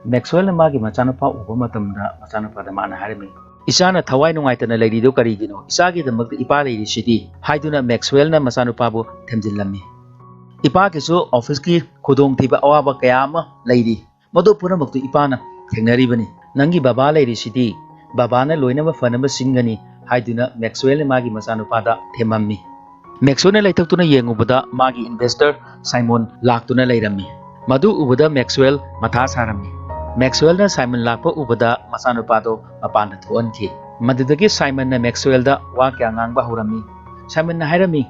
ꯃꯦꯛꯁꯋꯦꯜꯅ ꯃꯥꯒꯤ ꯃꯆꯥꯅꯨꯄꯥ ꯎꯕ ꯃꯇꯝꯗ ꯃꯆꯥꯅꯨꯄꯥꯗ ꯃꯥꯅ ꯍꯥꯏꯔꯝꯃꯤ, "ꯏꯆꯥꯅ ꯊꯋꯥꯏ ꯅꯨꯡꯉꯥꯏꯇꯅ ꯂꯩꯔꯤꯗꯨ ꯀꯔꯤꯒꯤꯅꯣ? ꯏꯆꯥꯒꯤꯗꯃꯛꯇ ꯏꯄꯥ ꯂꯩꯔꯤꯁꯤꯗꯤ" ꯍꯥꯏꯗꯨꯅ ꯃꯦꯛꯁꯋꯦꯜꯅ ꯃꯆꯥꯅꯨꯄꯥꯕꯨ ꯊꯦꯝꯖꯤꯜꯂꯝꯃꯤ꯫ "ꯏꯄꯥꯒꯤꯁꯨ ꯑꯣꯐꯤꯁꯀꯤ ꯈꯨꯗꯣꯡꯊꯤꯕ ꯑꯋꯥꯕ ꯀꯌꯥ ꯑꯃ ꯂꯩꯔꯤ꯫ ꯃꯗꯨ ꯄꯨꯝꯅꯃꯛꯇꯨ ꯏꯄꯥꯅ ꯊꯦꯡꯅꯔꯤꯕꯅꯤ꯫ ꯅꯪꯒꯤ ꯕꯕꯥ ꯂꯩꯔꯤꯁꯤꯗꯤ ꯕꯕꯥꯅ ꯂꯣꯏꯅꯃꯛ ꯐꯅꯕ ꯁꯤꯟꯒꯅꯤ" ꯍꯥꯏꯗꯨꯅ ꯃꯦꯛꯁꯋꯦꯜꯅ ꯃꯥꯒꯤ ꯃꯆꯥꯅꯨꯄꯥꯗ ꯊꯦꯝꯃꯝꯃꯤ꯫ ꯃꯦꯛꯁꯋꯦꯜꯅ ꯂꯩꯊꯣꯛꯇꯨꯅ ꯌꯦꯡꯉꯨꯕꯗ ꯃꯥꯒꯤ ꯏꯟꯚꯦꯁꯇꯔ ꯁꯥꯏꯃꯣꯟ ꯂꯥꯛꯇꯨꯅ ꯂꯩꯔꯝꯃꯤ꯫ ꯃꯗꯨ ꯎꯕꯗ ꯃꯦꯛꯁꯋꯦꯜ ꯃꯊꯥ ꯁꯥꯔꯝꯃꯤ꯫ ꯃꯦꯛꯁꯋꯦꯜꯅ ꯁꯥꯏꯃꯟ ꯂꯥꯛꯄ ꯎꯕꯗ ꯃꯆꯥꯅꯨꯄꯥꯗꯣ ꯃꯄꯥꯟꯗ ꯊꯣꯛꯍꯟꯈꯤ꯫ ꯃꯗꯨꯗꯒꯤ ꯁꯥꯏꯃꯟꯅ ꯃꯦꯛꯁꯋꯦꯜꯗ ꯋꯥ ꯀꯌꯥ ꯉꯥꯡꯕ ꯍꯧꯔꯝꯃꯤ꯫ ꯁꯥꯏꯃꯟꯅ ꯍꯥꯏꯔꯝꯃꯤ,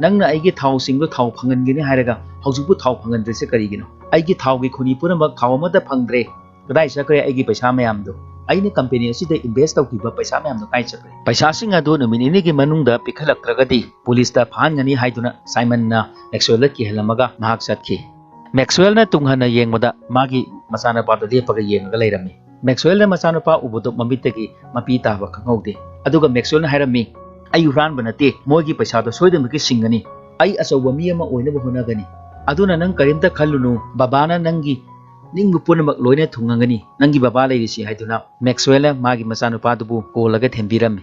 "ꯅꯪꯅ ꯑꯩꯒꯤ ꯊꯥꯎꯁꯤꯡꯗꯣ ꯊꯥꯎ ꯐꯪꯍꯟꯒꯅꯤ ꯍꯥꯏꯔꯒ ꯍꯧꯖꯤꯛꯄꯨ ꯊꯥꯎ ꯐꯪꯍꯟꯗ꯭ꯔꯤꯁꯦ ꯀꯔꯤꯒꯤꯅꯣ? ꯑꯩꯒꯤ ꯊꯥꯎꯒꯤ ꯈꯨꯅꯤ ꯄꯨꯝꯅꯃꯛ ꯊꯥꯎ ꯑꯃꯠꯇ ꯐꯪꯗ꯭ꯔꯦ꯫ ꯀꯗꯥꯏ ꯆꯠꯈ꯭ꯔꯦ ꯑꯩꯒꯤ ꯄꯩꯁꯥ ꯃꯌꯥꯝꯗꯣ? ꯑꯩꯅ ꯀꯝꯄꯦꯅꯤ ꯑꯁꯤꯗ ꯏꯟꯚꯦꯁ ꯇꯧꯈꯤꯕ ꯄꯩꯁꯥ ꯃꯌꯥꯝꯗꯣ ꯀꯥꯏ ꯆꯠꯈ꯭ꯔꯦ?" ꯄꯩꯁꯥꯁꯤꯡ ꯑꯗꯨ ꯅꯨꯃꯤꯠ ꯅꯤꯅꯤꯒꯤ ꯃꯅꯨꯡꯗ ꯄꯤꯈꯠꯂꯛꯇ꯭ꯔꯒꯗꯤ ꯄꯨꯂꯤꯁꯇ ꯐꯥꯍꯟꯒꯅꯤ ꯍꯥꯏꯗꯨꯅ ꯁꯥꯏꯃꯟꯅ ꯃꯦꯛꯁꯋꯦꯜꯗ ꯀꯤꯍꯜꯂꯝꯃꯒ ꯃꯍꯥꯛ ꯆꯠꯈꯤ꯫ ꯃꯦꯛꯁꯋꯦꯜꯅ ꯇꯨꯡ ꯍꯟꯅ ꯌꯦꯡꯕꯗ ꯃꯥꯒꯤ ꯃꯆꯥꯅꯨꯄꯥꯗꯨ ꯂꯦꯞꯄꯒ ꯌꯦꯡꯉꯒ ꯂꯩꯔꯝꯃꯤ꯫ ꯃꯦꯛꯁꯋꯦꯜꯅ ꯃꯆꯥꯅꯨꯄꯥ ꯎꯕꯗꯨ ꯃꯃꯤꯠꯇꯒꯤ ꯃꯄꯤ ꯇꯥꯕ ꯈꯪꯍꯧꯗꯦ꯫ ꯑꯗꯨꯒ ꯃꯦꯛꯁꯋꯦꯜꯅ ꯍꯥꯏꯔꯝꯃꯤ, "ꯑꯩ ꯍꯨꯔꯥꯟꯕ ꯅꯠꯇꯦ, ꯃꯣꯏꯒꯤ ꯄꯩꯁꯥꯗꯣ ꯁꯣꯏꯗꯅꯃꯛꯀꯤ ꯁꯤꯡꯒꯅꯤ꯫ ꯑꯩ ꯑꯆꯧꯕ ꯃꯤ ꯑꯃ ꯑꯣꯏꯅꯕ ꯍꯣꯠꯅꯒꯅꯤ꯫ ꯑꯗꯨꯅ ꯅꯪ ꯀꯔꯤꯝꯇ ꯈꯜꯂꯨꯅꯨ, ꯕꯕꯥꯅ ꯅꯪꯒꯤ ꯅꯤꯡꯕ ꯄꯨꯝꯅꯃꯛ ꯂꯣꯏꯅ ꯊꯨꯡꯉꯒꯅꯤ꯫ ꯅꯪꯒꯤ ꯕꯕꯥ ꯂꯩꯔꯤꯁꯤ" ꯍꯥꯏꯗꯨꯅ ꯃꯦꯛꯁꯋꯦꯜꯅ ꯃꯥꯒꯤ ꯃꯆꯥꯅꯨꯄꯥꯗꯨꯕꯨ ꯀꯣꯜꯂꯒ ꯊꯦꯝꯕꯤꯔꯝꯃꯤ꯫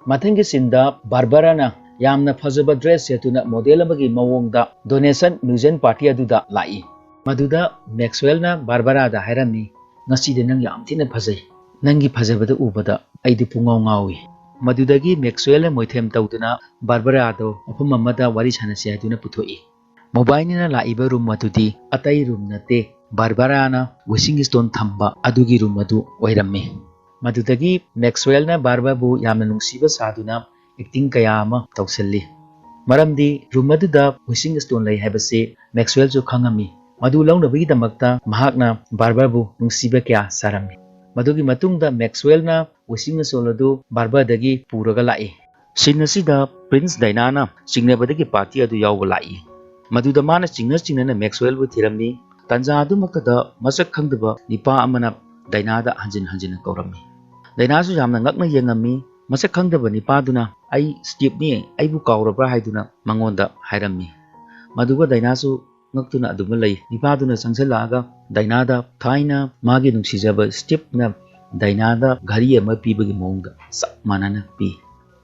ꯃꯊꯪꯒꯤ ꯁꯤꯟꯗ ꯕꯥꯔꯕꯔꯥꯅ ꯌꯥꯝꯅ ꯐꯖꯕ ꯗ꯭ꯔꯦꯁ ꯁꯦꯠꯇꯨꯅ ꯃꯣꯗꯦꯜ ꯑꯃꯒꯤ ꯃꯑꯣꯡꯗ ꯗꯣꯅꯦꯁꯟ ꯃ꯭ꯌꯨꯖꯤꯌꯝ ꯄꯥꯔꯇꯤ ꯑꯗꯨꯗ ꯂꯥꯛꯏ꯫ ꯃꯗꯨꯗ ꯃꯦꯛꯁꯋꯦꯜꯅ ꯕꯥꯔꯕꯔꯥꯗ ꯍꯥꯏꯔꯝꯃꯤ, "ꯉꯁꯤꯗꯤ ꯅꯪ ꯌꯥꯝ ꯊꯤꯅ ꯐꯖꯩ꯫ ꯅꯪꯒꯤ ꯐꯖꯕꯗ ꯎꯕꯗ ꯑꯩꯗꯤ ꯄꯨꯡꯉꯥꯎ ꯉꯥꯎꯏ"꯫ ꯃꯗꯨꯗꯒꯤ ꯃꯦꯛꯁꯋꯦꯜꯅ ꯃꯣꯏꯊꯦꯝ ꯇꯧꯗꯨꯅ ꯕꯥꯔꯕꯔꯥꯗꯣ ꯃꯐꯝ ꯑꯃꯗ ꯋꯥꯔꯤ ꯁꯥꯟꯅꯁꯤ ꯍꯥꯏꯗꯨꯅ ꯄꯨꯊꯣꯛꯏ꯫ ꯃꯣꯕꯥꯏꯅꯤꯅ ꯂꯥꯛꯏꯕ ꯔꯨꯝ ꯑꯗꯨꯗꯤ ꯑꯇꯩ ꯔꯨꯝ ꯅꯠꯇꯦ, ꯕꯥꯔꯕꯔꯥꯅ ꯋꯤꯁꯤꯡ ꯁ꯭ꯇꯣꯟ ꯊꯝꯕ ꯑꯗꯨꯒꯤ ꯔꯨꯝ ꯑꯗꯨ ꯑꯣꯏꯔꯝꯃꯤ꯫ ꯃꯗꯨꯗꯒꯤ ꯃꯦꯛꯁꯋꯦꯜꯅ ꯕꯥꯔꯕꯔꯕꯨ ꯌꯥꯝꯅ ꯅꯨꯡꯁꯤꯕ ꯁꯥꯗꯨꯅ ꯑꯦꯛꯇꯤꯡ ꯀꯌꯥ ꯑꯃ ꯇꯧꯁꯤꯜꯂꯤ꯫ ꯃꯔꯝꯗꯤ ꯔꯨꯝ ꯑꯗꯨꯗ ꯋꯤꯁꯤꯡ ꯁ꯭ꯇꯣꯟ ꯂꯩ ꯍꯥꯏꯕꯁꯤ ꯃꯦꯛꯁꯋꯦꯜꯁꯨ ꯈꯪꯉꯝꯃꯤ꯫ ꯃꯗꯨ ꯂꯧꯅꯕꯒꯤꯗꯃꯛꯇ ꯃꯍꯥꯛꯅ ꯕꯥꯔꯕꯔꯕꯨ ꯅꯨꯡꯁꯤꯕ ꯀꯌꯥ ꯁꯥꯔꯝꯃꯤ꯫ ꯃꯗꯨꯒꯤ ꯃꯇꯨꯡꯗ ꯃꯦꯛꯁꯋꯦꯜꯅ ꯋꯤꯁꯤꯡ ꯁ꯭ꯇꯣꯟ ꯑꯗꯨ ꯕꯥꯔꯕꯔꯗꯒꯤ ꯄꯨꯔꯒ ꯂꯥꯛꯏ꯫ ꯁꯤꯟ ꯑꯁꯤꯗ ꯄ꯭ꯔꯤꯟꯁ ꯗꯥꯏꯅꯥꯅ ꯆꯤꯡꯅꯕꯗꯒꯤ ꯄꯥꯔꯇꯤ ꯑꯗꯨ ꯌꯥꯎꯕ ꯂꯥꯛꯏ꯫ ꯃꯗꯨꯗ ꯃꯥꯅ ꯆꯤꯡꯅ ꯆꯤꯡꯅꯅ ꯃꯦꯛꯁꯋꯦꯜꯕꯨ ꯊꯤꯔꯝꯃꯤ꯫ ꯇꯥꯟꯖꯥ ꯑꯗꯨꯃꯛꯇꯗ ꯃꯁꯛ ꯈꯪꯗꯕ ꯅꯤꯄꯥ ꯑꯃꯅ ꯗꯥꯏꯅꯥꯗ ꯍꯟꯖꯤꯟ ꯍꯟꯖꯤꯟꯅ ꯀꯧꯔꯝꯃꯤ꯫ ꯗꯥꯏꯅꯥꯁꯨ ꯌꯥꯝꯅ ꯉꯛꯅ ꯌꯦꯡꯉꯝꯃꯤ꯫ ꯃꯁꯛ ꯈꯪꯗꯕ ꯅꯤꯄꯥꯗꯨꯅ "ꯑꯩ ꯁ꯭ꯇꯤꯞꯅꯤ, ꯑꯩꯕꯨ ꯀꯥꯎꯔꯕ꯭ꯔꯥ?" ꯍꯥꯏꯗꯨꯅ ꯃꯉꯣꯟꯗ ꯍꯥꯏꯔꯝꯃꯤ꯫ ꯃꯗꯨꯒ ꯗꯥꯏꯅꯥꯁꯨ ꯉꯛꯇꯨꯅ ꯑꯗꯨꯃ ꯂꯩ꯫ ꯅꯤꯄꯥꯗꯨꯅ ꯆꯪꯁꯤꯜꯂꯛꯑꯒ ꯗꯥꯏꯅꯥꯗ ꯊꯥꯏꯅ ꯃꯥꯒꯤ ꯅꯨꯡꯁꯤꯖꯕ ꯁ꯭ꯇꯤꯞꯅ ꯗꯥꯏꯅꯥꯗ ꯘꯔꯤ ꯑꯃ ꯄꯤꯕꯒꯤ ꯃꯑꯣꯡꯗ ꯆꯞ ꯃꯥꯟꯅꯅ ꯄꯤ꯫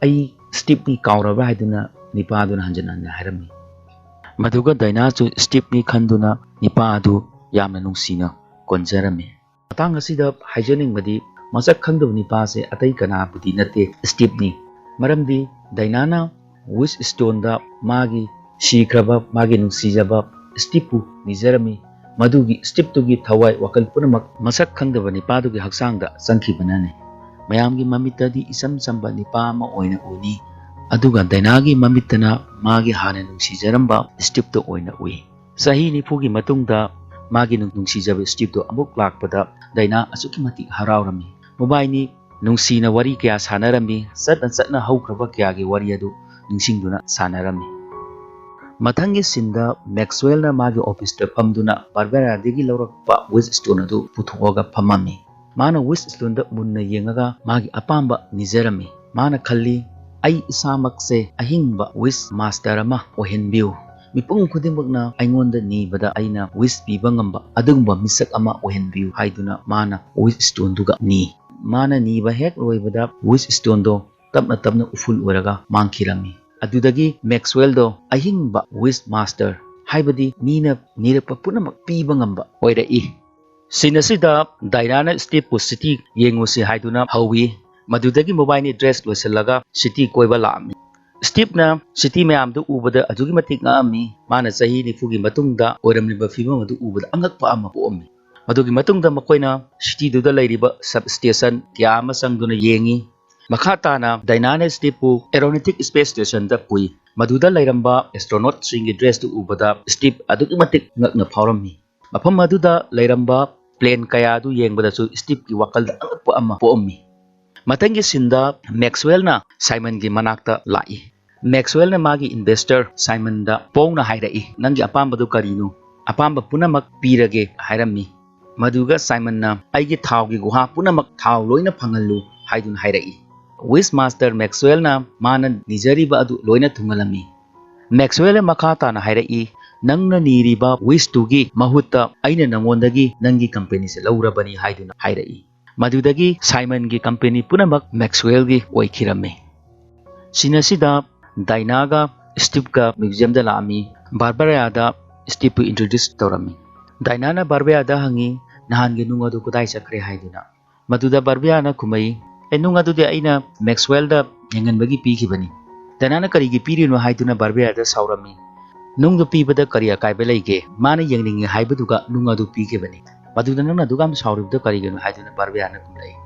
"ꯑꯩ ꯁ꯭ꯇꯤꯞꯅꯤ, ꯀꯥꯎꯔꯕ꯭ꯔꯥ?" ꯍꯥꯏꯗꯨꯅ ꯅꯤꯄꯥꯗꯨꯅ ꯍꯟꯖꯤꯟ ꯍꯟꯖꯤꯟ ꯍꯥꯏꯔꯝꯃꯤ꯫ ꯃꯗꯨꯒ ꯗꯥꯏꯅꯥꯁꯨ ꯁ꯭ꯇꯤꯞꯅꯤ ꯈꯟꯗꯨꯅ ꯅꯤꯄꯥ ꯑꯗꯨ ꯌꯥꯝꯅ ꯅꯨꯡꯁꯤꯅ ꯀꯣꯟꯖꯔꯝꯃꯤ꯫ ꯃꯇꯥꯡ ꯑꯁꯤꯗ ꯍꯥꯏꯖꯅꯤꯡꯕꯗꯤ, ꯃꯁꯛ ꯈꯪꯗꯕ ꯅꯤꯄꯥꯁꯦ ꯑꯇꯩ ꯀꯅꯥꯕꯨꯗꯤ ꯅꯠꯇꯦ, ꯁ꯭ꯇꯤꯞꯅꯤ꯫ ꯃꯔꯝꯗꯤ ꯗꯥꯏꯅꯥꯅ ꯋꯤꯁ ꯁ꯭ꯇꯣꯟꯗ ꯃꯥꯒꯤ ꯁꯤꯈ꯭ꯔꯕ ꯃꯥꯒꯤ ꯅꯨꯡꯁꯤꯖꯕ ꯁ꯭ꯇꯤꯞꯄꯨ ꯅꯤꯖꯔꯝꯃꯤ꯫ ꯃꯗꯨꯒꯤ ꯁ꯭ꯇꯤꯞꯇꯨꯒꯤ ꯊꯋꯥꯏ ꯋꯥꯈꯜ ꯄꯨꯝꯅꯃꯛ ꯃꯁꯛ ꯈꯪꯗꯕ ꯅꯤꯄꯥꯗꯨꯒꯤ ꯍꯛꯆꯥꯡꯗ ꯆꯪꯈꯤꯕꯅꯅꯤ꯫ ꯃꯌꯥꯝꯒꯤ ꯃꯃꯤꯠꯇꯗꯤ ꯏꯆꯝ ꯆꯝꯕ ꯅꯤꯄꯥ ꯑꯃ ꯑꯣꯏꯅ ꯎꯅꯤ, ꯑꯗꯨꯒ ꯗꯥꯏꯅꯥꯒꯤ ꯃꯃꯤꯠꯇꯅ ꯃꯥꯒꯤ ꯍꯥꯟꯅ ꯅꯨꯡꯁꯤꯖꯔꯝꯕ ꯁ꯭ꯇꯤꯞꯇꯨ ꯑꯣꯏꯅ ꯎꯏ꯫ ꯆꯍꯤ ꯅꯤꯐꯨꯒꯤ ꯃꯇꯨꯡꯗ ꯃꯥꯒꯤ ꯅꯨꯡ-, ꯅꯨꯡꯁꯤꯖꯕ ꯁ꯭ꯇꯤꯞꯇꯨ ꯑꯃꯨꯛ ꯂꯥꯛꯄꯗ ꯗꯥꯏꯅꯥ ꯑꯁꯨꯛꯀꯤ ꯃꯇꯤꯛ ꯍꯔꯥꯎꯔꯝꯃꯤ꯫ ꯃꯕꯥꯏꯅꯤ ꯅꯨꯡꯁꯤꯅ ꯋꯥꯔꯤ ꯀꯌꯥ ꯁꯥꯟꯅꯔꯝꯃꯤ, ꯆꯠꯅ ꯆꯠꯅ ꯍꯧꯈ꯭ꯔꯕ ꯀꯌꯥꯒꯤ ꯋꯥꯔꯤ ꯑꯗꯨ ꯅꯤꯡꯁꯤꯡꯗꯨꯅ ꯁꯥꯟꯅꯔꯝꯃꯤ꯫ ꯃꯊꯪꯒꯤ ꯁꯤꯟꯗ ꯃꯦꯛꯁꯋꯦꯜꯅ ꯃꯥꯒꯤ ꯑꯣꯐꯤꯁꯇ ꯐꯝꯗꯨꯅ ꯕꯥꯔꯕꯦꯔꯥꯗꯒꯤ ꯂꯧꯔꯛꯄ ꯋꯤꯁ ꯁ꯭ꯇꯣꯟ ꯑꯗꯨ ꯄꯨꯊꯣꯛꯑꯒ ꯐꯝꯃꯝꯃꯤ꯫ ꯃꯥꯅ ꯋꯤꯁ ꯁ꯭ꯇꯣꯟꯗ ꯃꯨꯟꯅ ꯌꯦꯡꯉꯒ ꯃꯥꯒꯤ ꯑꯄꯥꯝꯕ ꯅꯤꯖꯔꯝꯃꯤ꯫ ꯃꯥꯅ ꯈꯜꯂꯤ, "ꯑꯩ ꯏꯁꯥꯃꯛꯁꯦ ꯑꯍꯤꯡꯕ wish master ꯑꯃ ꯑꯣꯏꯍꯟꯕꯤꯌꯨ꯫ ꯃꯤꯄꯨꯝ ꯈꯨꯗꯤꯡꯃꯛꯅ ꯑꯩꯉꯣꯟꯗ ꯅꯤꯕꯗ ꯑꯩꯅ wish ꯄꯤꯕ ꯉꯝꯕ ꯑꯗꯨꯒꯨꯝꯕ ꯃꯤꯁꯛ ꯑꯃ ꯑꯣꯏꯍꯟꯕꯤꯌꯨ" ꯍꯥꯏꯗꯨꯅ ꯃꯥꯅ wish stoneꯗꯨꯒ ꯅꯤ꯫ ꯃꯥꯅ ꯅꯤꯕ ꯍꯦꯛ ꯂꯣꯏꯕꯗ wish stoneꯗꯣ ꯇꯞꯅ ꯇꯞꯅ ꯎꯐꯨꯜ ꯑꯣꯏꯔꯒ ꯃꯥꯡꯈꯤꯔꯝꯃꯤ꯫ ꯑꯗꯨꯗꯒꯤ ꯃꯦꯛꯁꯋꯦꯜꯗꯣ ꯑꯍꯤꯡꯕ wish master, ꯍꯥꯏꯕꯗꯤ ꯃꯤꯅ ꯅꯤꯔꯛꯄ ꯄꯨꯝꯅꯃꯛ ꯄꯤꯕ ꯉꯝꯕ ꯑꯣꯏꯔꯛꯏ꯫ ꯁꯤꯟ ꯑꯁꯤꯗ ꯗꯥꯏꯅꯥꯅ ꯁ꯭ꯇꯤꯞꯄꯨ city ꯌꯦꯡꯉꯨꯁꯤ ꯍꯥꯏꯗꯨꯅ ꯍꯧꯏ꯫ ꯃꯗꯨꯗꯒꯤ ꯃꯣꯕꯥꯏꯅꯤ dress ꯂꯣꯏꯁꯤꯜꯂꯒ city ꯀꯣꯏꯕ ꯂꯥꯛꯑꯝꯃꯤ꯫ ꯁ꯭ꯇꯤꯞꯅ city ꯃꯌꯥꯝꯗꯨ ꯎꯕꯗ ꯑꯗꯨꯛꯀꯤ ꯃꯇꯤꯛ ꯉꯛꯑꯝꯃꯤ꯫ ꯃꯥꯅ ꯆꯍꯤ ꯅꯤꯐꯨꯒꯤ ꯃꯇꯨꯡꯗ ꯑꯣꯏꯔꯝꯂꯤꯕ ꯐꯤꯕꯝ ꯑꯗꯨ ꯎꯕꯗ ꯑꯉꯛꯄ ꯑꯃ ꯄꯣꯛꯑꯝꯃꯤ꯫ ꯃꯗꯨꯒꯤ ꯃꯇꯨꯡꯗ ꯃꯈꯣꯏꯅ cityꯗꯨꯗ ꯂꯩꯔꯤꯕ sub station ꯀꯌꯥ ꯑꯃ ꯆꯪꯗꯨꯅ ꯌꯦꯡꯉꯤ꯫ ꯃꯈꯥ ꯇꯥꯅ ꯗꯥꯏꯅꯥꯅ ꯁ꯭ꯇꯤꯞꯄꯨ aeronautic space stationꯗ ꯄꯨꯏ꯫ ꯃꯗꯨꯗ ꯂꯩꯔꯝꯕ astronautꯁꯤꯡꯒꯤ dressꯇꯨ ꯎꯕꯗ ꯁ꯭ꯇꯤꯞ ꯑꯗꯨꯛꯀꯤ ꯃꯇꯤꯛ ꯉꯛꯅ ꯐꯥꯎꯔꯝꯃꯤ꯫ ꯃꯐꯝ ꯑꯗꯨꯗ ꯂꯩꯔꯝꯕ plane ꯀꯌꯥ ꯑꯗꯨ ꯌꯦꯡꯕꯗꯁꯨ ꯁ꯭ꯇꯤꯞꯀꯤ ꯋꯥꯈꯜꯗ ꯑꯉꯛꯄ ꯑꯃ ꯄꯣꯛꯑꯝꯃꯤ꯫ ꯃꯊꯪꯒꯤ ꯁꯤꯟꯗ ꯃꯦꯛꯁꯋꯦꯜꯅ ꯁꯥꯏꯃꯟꯒꯤ ꯃꯅꯥꯛꯇ ꯂꯥꯛꯏ꯫ ꯃꯦꯛꯁꯋꯦꯜꯅ ꯃꯥꯒꯤ investor ꯁꯥꯏꯃꯟꯗ ꯄꯣꯡꯅ ꯍꯥꯏꯔꯛꯏ, "ꯅꯪꯒꯤ ꯑꯄꯥꯝꯕꯗꯨ ꯀꯔꯤꯅꯣ? ꯑꯄꯥꯝꯕ ꯄꯨꯝꯅꯃꯛ ꯄꯤꯔꯒꯦ" ꯍꯥꯏꯔꯝꯃꯤ꯫ ꯃꯗꯨꯒ ꯁꯥꯏꯃꯟꯅ, "ꯑꯩꯒꯤ ꯊꯥꯎꯒꯤ ꯒꯨꯍꯥ ꯄꯨꯝꯅꯃꯛ ꯊꯥꯎ ꯂꯣꯏꯅ ꯐꯪꯍꯜꯂꯨ" ꯍꯥꯏꯗꯨꯅ ꯍꯥꯏꯔꯛꯏ꯫ Wish master ꯃꯦꯛꯁꯋꯦꯜꯅ ꯃꯥꯅ ꯅꯤꯖꯔꯤꯕ ꯑꯗꯨ ꯂꯣꯏꯅ ꯊꯨꯡꯍꯜꯂꯝꯃꯤ꯫ ꯃꯦꯛꯁꯋꯦꯜꯅ ꯃꯈꯥ ꯇꯥꯅ ꯍꯥꯏꯔꯛꯏ, "ꯅꯪꯅ ꯅꯤꯔꯤꯕ wishꯇꯨꯒꯤ ꯃꯍꯨꯠꯇ ꯑꯩꯅ ꯅꯉꯣꯟꯗꯒꯤ ꯅꯪꯒꯤ companyꯁꯦ ꯂꯧꯔꯕꯅꯤ" ꯍꯥꯏꯗꯨꯅ ꯍꯥꯏꯔꯛꯏ꯫ ꯃꯗꯨꯗꯒꯤ ꯁꯥꯏꯃꯟꯒꯤ company ꯄꯨꯝꯅꯃꯛ ꯃꯦꯛꯁꯋꯦꯜꯒꯤ ꯑꯣꯏꯈꯤꯔꯝꯃꯤ꯫ ꯁꯤꯟ ꯑꯁꯤꯗ ꯗꯥꯏꯅꯥꯒ ꯁ꯭ꯇꯤꯞꯀ museumꯗ ꯂꯥꯛꯑꯝꯃꯤ꯫ ꯕꯥꯔꯕꯔꯥꯗ ꯁ꯭ꯇꯤꯞꯄꯨ introduce ꯇꯧꯔꯝꯃꯤ꯫ ꯗꯥꯏꯅꯥꯅ ꯕꯥꯔꯕꯔꯥꯗ ꯍꯪꯉꯤ, "ꯅꯍꯥꯟꯒꯤ ꯅꯨꯡ ꯑꯗꯨ ꯀꯗꯥꯏ ꯆꯠꯈ꯭ꯔꯦ?" ꯍꯥꯏꯗꯨꯅ꯫ ꯃꯗꯨꯗ ꯕꯥꯔꯕꯔꯥꯅ ꯈꯨꯝꯃꯛꯏ, "ꯑꯦ, ꯅꯨꯡ ꯑꯗꯨꯗꯤ ꯑꯩꯅ ꯃꯦꯛꯁꯋꯦꯜꯗ ꯌꯦꯡꯍꯟꯕꯒꯤ ꯄꯤꯈꯤꯕꯅꯤ꯫ ꯗꯥꯏꯅꯥꯅ ꯀꯔꯤꯒꯤ ꯄꯤꯔꯤꯅꯣ?" ꯍꯥꯏꯗꯨꯅ ꯕꯥꯔꯕꯔꯥꯗ ꯁꯥꯎꯔꯝꯃꯤ꯫ "ꯅꯨꯡꯗꯨ ꯄꯤꯕꯗ ꯀꯔꯤ ꯑꯀꯥꯏꯕ ꯂꯩꯒꯦ? ꯃꯥꯅ ꯌꯦꯡꯅꯤꯡꯉꯤ ꯍꯥꯏꯕꯗꯨꯒ ꯅꯨꯡ ꯑꯗꯨ ꯄꯤꯈꯤꯕꯅꯤ꯫ ꯃꯗꯨꯗ ꯅꯪꯅ ꯑꯗꯨꯛ ꯌꯥꯝ ꯁꯥꯎꯔꯤꯕꯗꯨ ꯀꯔꯤꯒꯤꯅꯣ?" ꯍꯥꯏꯗꯨꯅ ꯕꯥꯔꯕꯔꯥꯅ ꯈꯨꯝꯂꯛꯏ꯫